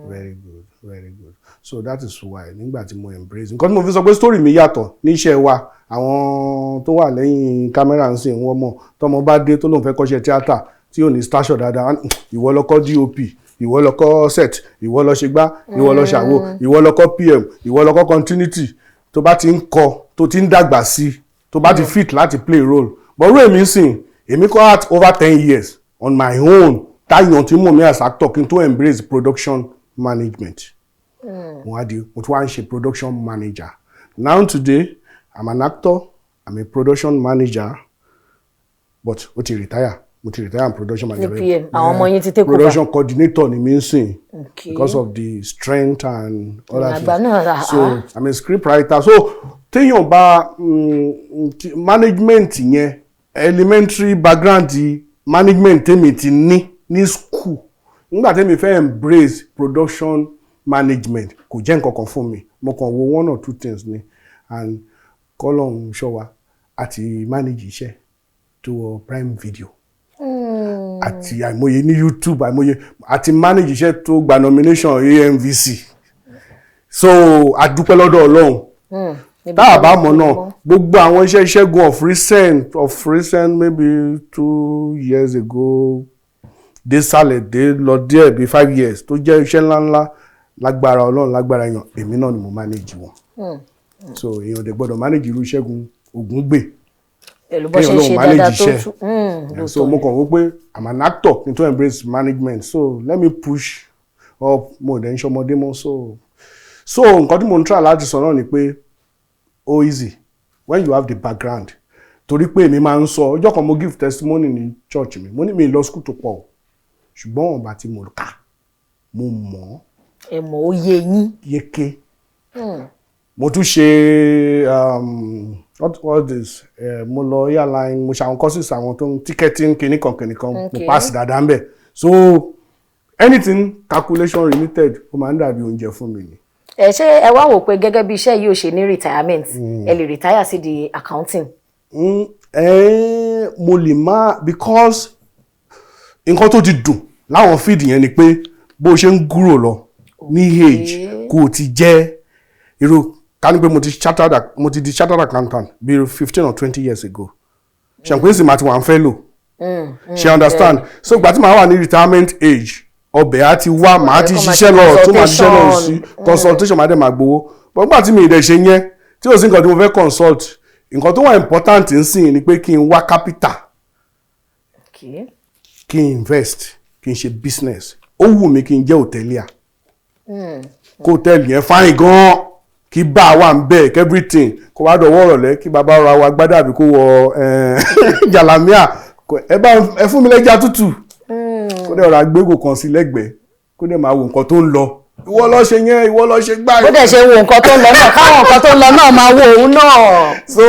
Very good, very good. So that is why nígbà tí mo embrace nǹkan tí mo fi sọ pé story mi yàtọ̀ níṣẹ́ wa, àwọn tó wà lẹ́yìn kámẹ́rà ń sìn wọ́n mọ̀. Tọmọ bá dé tó lóun fẹ́ kọ́ṣẹ́ tíátà tí ò ní station dáadáa, ìwọ lọ kọ́ DOP, ìwọ lọ kọ́ set, ìwọ lọ ṣe gbá, ìwọ lọ ṣàwo, ìwọ lọ kọ́ PM, ìwọ lọ kọ́ continuity. Tó bá ti ń kọ́, tó ti ń dàgbà sí, tó bá ti fit láti play role. But irú èmi sìn, èmi kọ́ art over 10 years on my own, táyàn tí mò ń mi as actor kí n tó embrace production management. Mo wá di, mo tún wá ń ṣe production manager. Now today, I'm an actor, I'm a production manager, but ó ti retire, mo ti retire. I'm production manager. Ní PM, àwọn ọmọ yín ti take over. Production coordinator ni mi ń sìn because of the strength and other Àgbà things. náà, ah, So ah. I'm a script writer. So téèyàn bá management yẹn, elementary background di management tèmi ti ní ní school, nígbà tèmi fẹ́ embrace production management, kò jẹ́ nǹkan kan fún mi. Mo kàn wo one or two things ni, and kọ́lọ́hún ṣọ́ wa àti manage iṣẹ́ tó wọ Prime Video àti àìmọye ní YouTube, àìmọye àti manage iṣẹ́ tó gba nomination AMVC. So a dúpẹ́ lọ́dọ̀ Ọlọ́run. Tá a bá mọ̀ náà, gbogbo àwọn iṣẹ́ ìṣẹ́gun of recent, maybe 2 years ago dé sàlẹ̀ dé lọ díẹ̀ bíi 5 years, tó jẹ́ iṣẹ́ ńláńlá, lágbára Ọlọ́run, lágbára èèyàn, èmi náà ni mo manage wọn. So èèyàn dẹ̀ gbọ́dọ̀ manage irú Ṣẹ́gun Ògúngbè Pẹ̀lú bó ṣe ń kéèyàn ṣe lóun manage dáadáa tó iṣẹ́. tún. Yeah, so mo kàn wò pé I'm an actor kí n tó embrace management, so let me push up. Mo dẹ̀ ń ṣọmọdé mọ́. So nǹkan tí mo ń try láti sọ náà ni pé ó easy when you have the background, torí pé èmi máa ń sọ, ọjọ́ kan mo give testimony ní church mi, mo ní mi lọ school tó pọ̀ o, ṣùgbọ́n ọ̀nba tí mo kà, mo mọ̀ ọ́. Ẹ mọ̀, ó yé yín. Yéké. Mo tún ṣe what this, mo lọ airline, mo ṣe àwọn courses, àwọn tó ń ticketing kìnnìkan kìnnìkan, mo pass dáadáa ń bẹ̀. So anything calculation related, ó máa ń dàbí oúnjẹ fún mi ni. Ẹ ṣé, ẹ wá wò pé gẹ́gẹ́ bí iṣẹ́ yìí ò ṣe ní retirement, ẹ lè retire sí di accounting? Mo lè má, because nǹkan tó ti dùn láwọn field yẹn ni pé bó ṣe ń gúrò lọ ní age, kò ti jẹ́ irú ká ní pé mo ti di chartered accountant bí 15 or 20 years ago, ṣàǹpé sì máa ti wà ń fẹ́ lò ṣe understand. So ìgbà tí màá wà ní retirement age, ọbẹ̀ á ti wá, màá ti Kó máa ṣiṣẹ́ ṣe lọ tó máa ṣiṣẹ́ lọ sí consultation. Consultation, máa dẹ̀ máa gbowó. But nígbà tí mi ì dẹ̀ ṣe yẹn, tí ò sí nǹkan tí mo fẹ́ consult, nǹkan tó wà important ń sìn ni pé kí n wá capital, kí n invest, kí n ṣe business. Ó wù mí kí n jẹ́ hòtẹ́líà, kó hòtẹ́ẹ̀lì yẹn fine gan, kí bá a wà ń bẹ̀, kí everything kó wá dọ̀wọ́ ọ̀rọ̀lẹ́, kí bàbá ra wa gbádà àbí kó wọ jàlámíà, ẹ bá ẹ fún mi lẹ́jà tútù, kó dẹ̀ ọ̀rọ̀ àgbégò kan sí lẹ́gbẹ̀ẹ́, kó dẹ̀ máa wo nǹkan tó ń lọ. Ìwọ lọ ṣe yẹn, ìwọ lọ ṣe gbá. Bó dẹ̀ ṣe wo nǹkan tó ń lọ náà, káwọn nǹkan tó ń lọ náà máa wo òun náà. So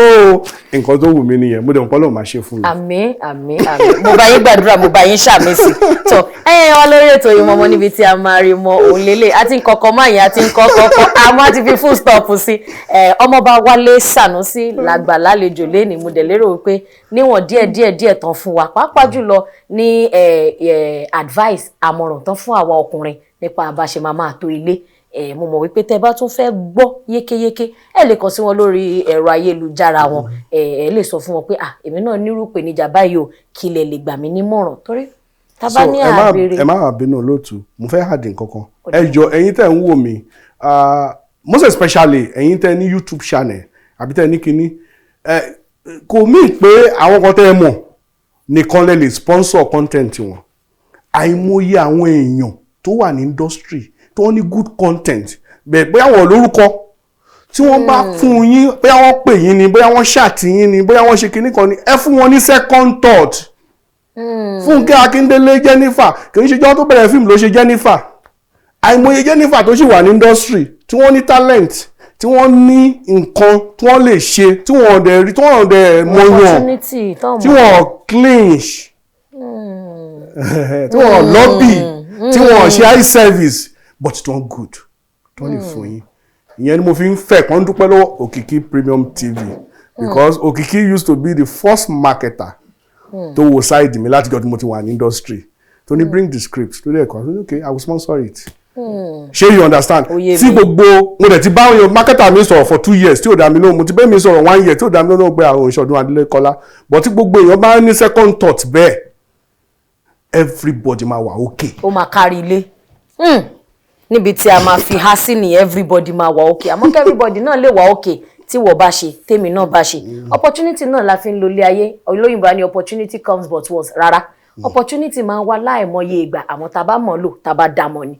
nǹkan tó wù mí nìyẹn. Mo dẹ̀ mọ̀ pé Ọlọ́run máa ṣe fún mi. Àmín, àmín, àmín. Mo bá yín gbàdúrà, mo bá yín ṣàmì sí. Tó ẹ̀yin wa lórí ètò Oyinmomo, níbi tí a máa rí mọ òun lélẹ̀ àti nkọkọ máa yẹn àti nkọkọ, àmọ́ àti fi full stop sí. Ẹ Ọmọọba Wálé Sànúsí làgbà lálejò lẹ́ni. Mo dẹ̀ lérò wípé níwọ̀n díẹ̀ díẹ̀ díẹ̀ tán fún wa, pàápàá jùlọ ní ẹ ẹ advice, àmọ̀ràn tán fún àwa ọkùnrin nípa bá ṣe máa máa tó ilé ẹ, mo mọ̀ wípé tẹ́ bá tún fẹ́ gbọ́ yékéyéké, ẹ lè kàn sí wọn lórí ẹ̀rọ ayélujára wọn. Ẹ lè sọ fún wọn pé, ah, èmi náà nírú ìpèníjà báyìí o, kí lẹ lè gbà mí nímọ̀ràn, torí tá bá So, ní ẹ má àbèrè. Ẹ má wá bínú, olóòtú, mo fẹ́ add nǹkan kan. Ẹ jọ, ẹ̀yin tẹ́ ń wò mí, most especially ẹ̀yin tẹ́ ní YouTube channel àbí tẹ́ ní kinní ẹ, kò mí pé àwọn kan tẹ́ ẹ mọ̀ nìkan lè sponsor content wọn. Àìmọye àwọn èèyàn tó wà ní industry tó ní good content bẹ́ẹ̀, bóyá wọ́n lórúkọ tí wọ́n bá fún yín, bóyá wọ́n pè yín ni, bóyá wọ́n chat yín ni, bóyá wọ́n ṣe kinní kan ni, ẹ fún wọn ní second thought. Fúnkẹ́ Akíndélé, Jennifer, kì í ṣe jọ́ tó bẹ̀rẹ̀ fíìmù ló ṣe Jennifer. Àìmọye Jennifer tó sì wà ní industry tí wọ́n ní talent, tí wọ́n ní nǹkan tí wọ́n lè ṣe, tí wọ́n dẹ̀ rí, tí wọ́n dẹ̀ mọ̀yàn, Opportunity tán. tí wọ́n clinch, tí wọ́n lobby, tí wọ́n ṣe eye service, but tí wọ́n good, tí wọ́n lè fún yín. Ìyẹn ni mo fi ń fẹ́ kàn dúpẹ́ lọ́wọ́ Òkìkí Premium TV, because Òkìkí used to be the first marketer tó wo side mi láti jọ́ tí mo ti wà ní industry, tó ní bring the script tó dẹ̀ kọ́, okay, I will sponsor it. Ṣé you understand? Ó yé Tí mi. gbogbo mo dẹ̀ ti bá àwọn marketer mi sọ̀rọ̀ for 2 years tí ò dá mi lóhùn, mo ti bẹ́ẹ̀ mi sọ̀rọ̀ one year tí ò dá mi lóhùn pé àwọn ìṣọ̀dún Adékọ́lá, but tí gbogbo èèyàn bá ní second thought bẹ́ẹ̀, everybody máa wà okay. Ó máa kárí ilé. Níbi tí a máa fi há sí ni everybody máa wà okay. Àmọ́ kí everybody náà lè wà okay, tí wọ́n bá ṣe, tèmi náà bá ṣe, opportunity náà la fi ń lo ilé ayé. Olóyìnbó á ní opportunity comes but once. Rárá, opportunity máa ń wá láìmọye ìgbà, àmọ́ tá a bá mọ̀ lò, tá a bá dá mọ̀ ni.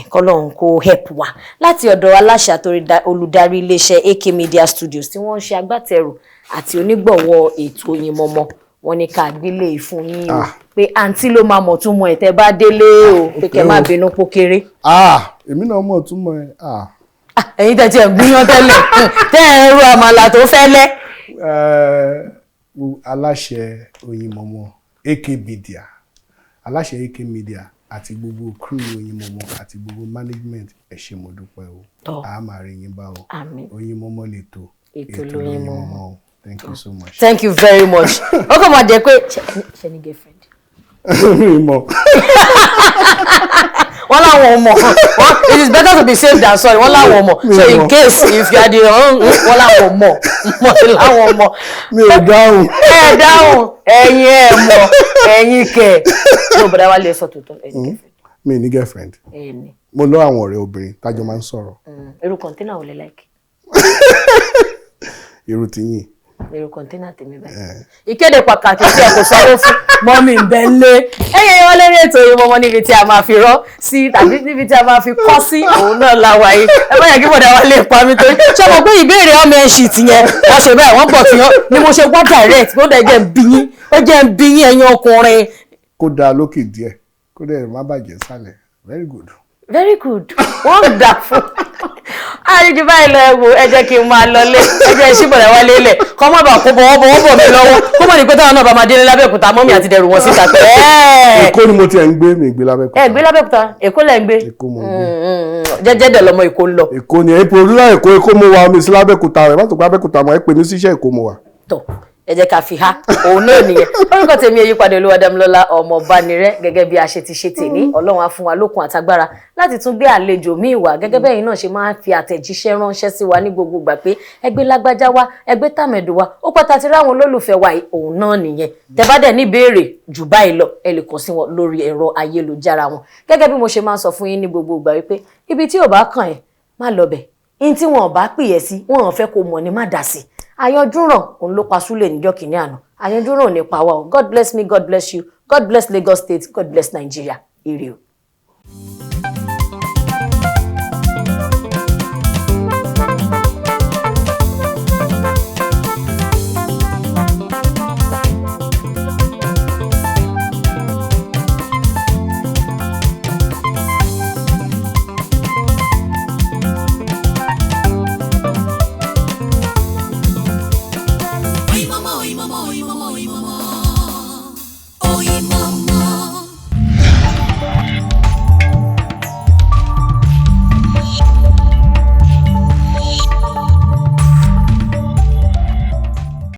Kọ́lọ́run kó help wa. Láti ọ̀dọ̀ aláṣẹ àti olùdarí iléeṣẹ́ AK Media Studios tí wọ́n ń ṣe agbátẹrù àti onígbọ̀wọ́ ètò Oyinmomo, wọ́n ní ká gbélé fún yín o, pé àǹtí ló máa mọ̀ tún mọ̀ ẹ̀ tẹ́ bá délé o, pé kẹ́ má bínú pó kéré. Ah, èmi náà mọ̀ tún mọ̀ ẹ́, ah. Ah, ẹ̀yin tẹ́ tiẹ̀ ń gúnyán tẹ́lẹ̀, tẹ́ ẹ̀ ń ro àmàlà tó fẹ́lẹ́. Aláṣẹ Oyinmomo AK Media, aláṣẹ AK Media àti gbogbo crew Oyinmomo àti gbogbo management, ẹ ṣé, mo dúpẹ́ o. Tọ́. A máa rí yín bá o. Àmín. Oyinmomo lè tó. Ètò l'Oyinmomo. O, thank you so much. Thank you very much. Ó kàn máa jẹ́ pé ṣe ní girlfriend. Mi mọ̀. Wọ́n láwọn ò mọ̀. It is better to be safe than sorry. Wọ́n láwọn ò mọ̀. So in mọ̀. case if you are the wọ́n láwọn ò mọ̀, wọ́n ti láwọn ò mọ̀. Mi ò dáhùn. Ẹ dáhùn, ẹ̀yin ẹ mọ̀, ẹ̀yin kẹ̀ ní òbúdá wa lè sọ tòótọ́, ẹ ní girlfriend? Mi ní girlfriend. Ẹ ní. Mo lọ àwọn ọ̀rẹ́ obìnrin tájọ máa ń sọ̀rọ̀. Irú container wo lẹ like? Irú tiyín. Irú container tèmi báyìí. Ìkéde pàtàkì tí ẹ kò sanwó fún, mọ́mí ń bẹ lé ẹ̀yẹ wọn lórí ètò Oyinmomo, níbi tí a máa fi rọ́ sí tàbí níbi tí a máa fi kọ́ sí, òun náà la wà yìí. Ẹ má yẹ kí bọ̀dà wa lè pa mí, torí ṣé mo pé ìbéèrè ọmọ ẹ̀ ṣì tìyẹn, wọ́n ṣe bẹ́ẹ̀, wọ́n bọ̀ tìyẹn ni mo ṣe wá direct. Ó dẹ̀ jẹ́ ń bí yín, ó jẹ́ ń bí yín, ẹ̀yin ọkùnrin. Kó dáa lókè díẹ̀, kó dẹ̀ má bàjẹ́ sálẹ̀, very good. Very good, wonderful. Àríjù báyìí lọ. Ẹ wo, ẹ jẹ́ kí n máa lọlé, ẹ jẹ́ ìṣíbọ̀dà wálé lẹ̀ kọ́ mọ́ bá kó bọ̀wọ́ bọ̀wọ́ bọ̀ mí lọ́wọ́, kó mọ̀ ní pé táwọn náà bá máa délé lábẹ́òkúta, mọ́mí àti dẹrù wọn síta pé ẹ́ẹ̀. Èkó ni mo tiẹ̀ ń gbé, mi gbé lábẹ́òkúta. Ẹ gbé lábẹ́òkúta, Èkó lẹ̀ ń gbé? Èkó mo ń gbé. Jẹ́jẹ́ dẹ̀ lọ́mọ Èkó ń lọ. Èkó ni èpò olúwa, Èkó, Èkó mo wà. Omi sí lábẹ́òkúta rẹ̀ má tó pé Abẹ́òkúta mọ́, ẹ pè mí síṣẹ́, Èkó mo wà. Tọ̀, ẹ jẹ́ ká fi há òun náà nìyẹn. Orúkọ tèmi èyípadà, Olúwadámilọ́lá ọmọ Bánirẹ́. Gẹ́gẹ́ bí a ṣe ti ṣe tèmi, Ọlọ́run á fún wa lókun àtagbára láti tún gbé àlejò míì wá, gẹ́gẹ́ bẹ́yìn náà ṣe máa ń fi àtẹ̀jíṣẹ́ ránṣẹ́ sí wa ní gbogbo ìgbà pé ẹgbẹ́ lágbájá wá, ẹgbẹ́ tàmẹ̀dù wá. Ó pàtàkì ráwọn olólùfẹ́ wa yìí, òun náà nìyẹn. Tẹ́ bá dẹ̀ ní ìbéèrè jù báyìí lọ, ẹ lè kàn sí wọn lórí ẹ̀rọ ayélujára wọn. Gẹ́gẹ́ bí mo ṣe máa ń sọ fún yín ní gbogbo ìgbà wípé ibi tí ò bá kàn ẹ́, má lọ bẹ̀. In tí wọn ò bá pè ẹ́ sí, wọn ò fẹ́ kó mọ̀ ní, má dà sí. Àyànjúràn òun ló pa Súlè níjọ́ kìíní àná. Àyànjúràn ò ní pa wá o. God bless me, God bless you, God bless Lagos State, God bless Nigeria. Ire o.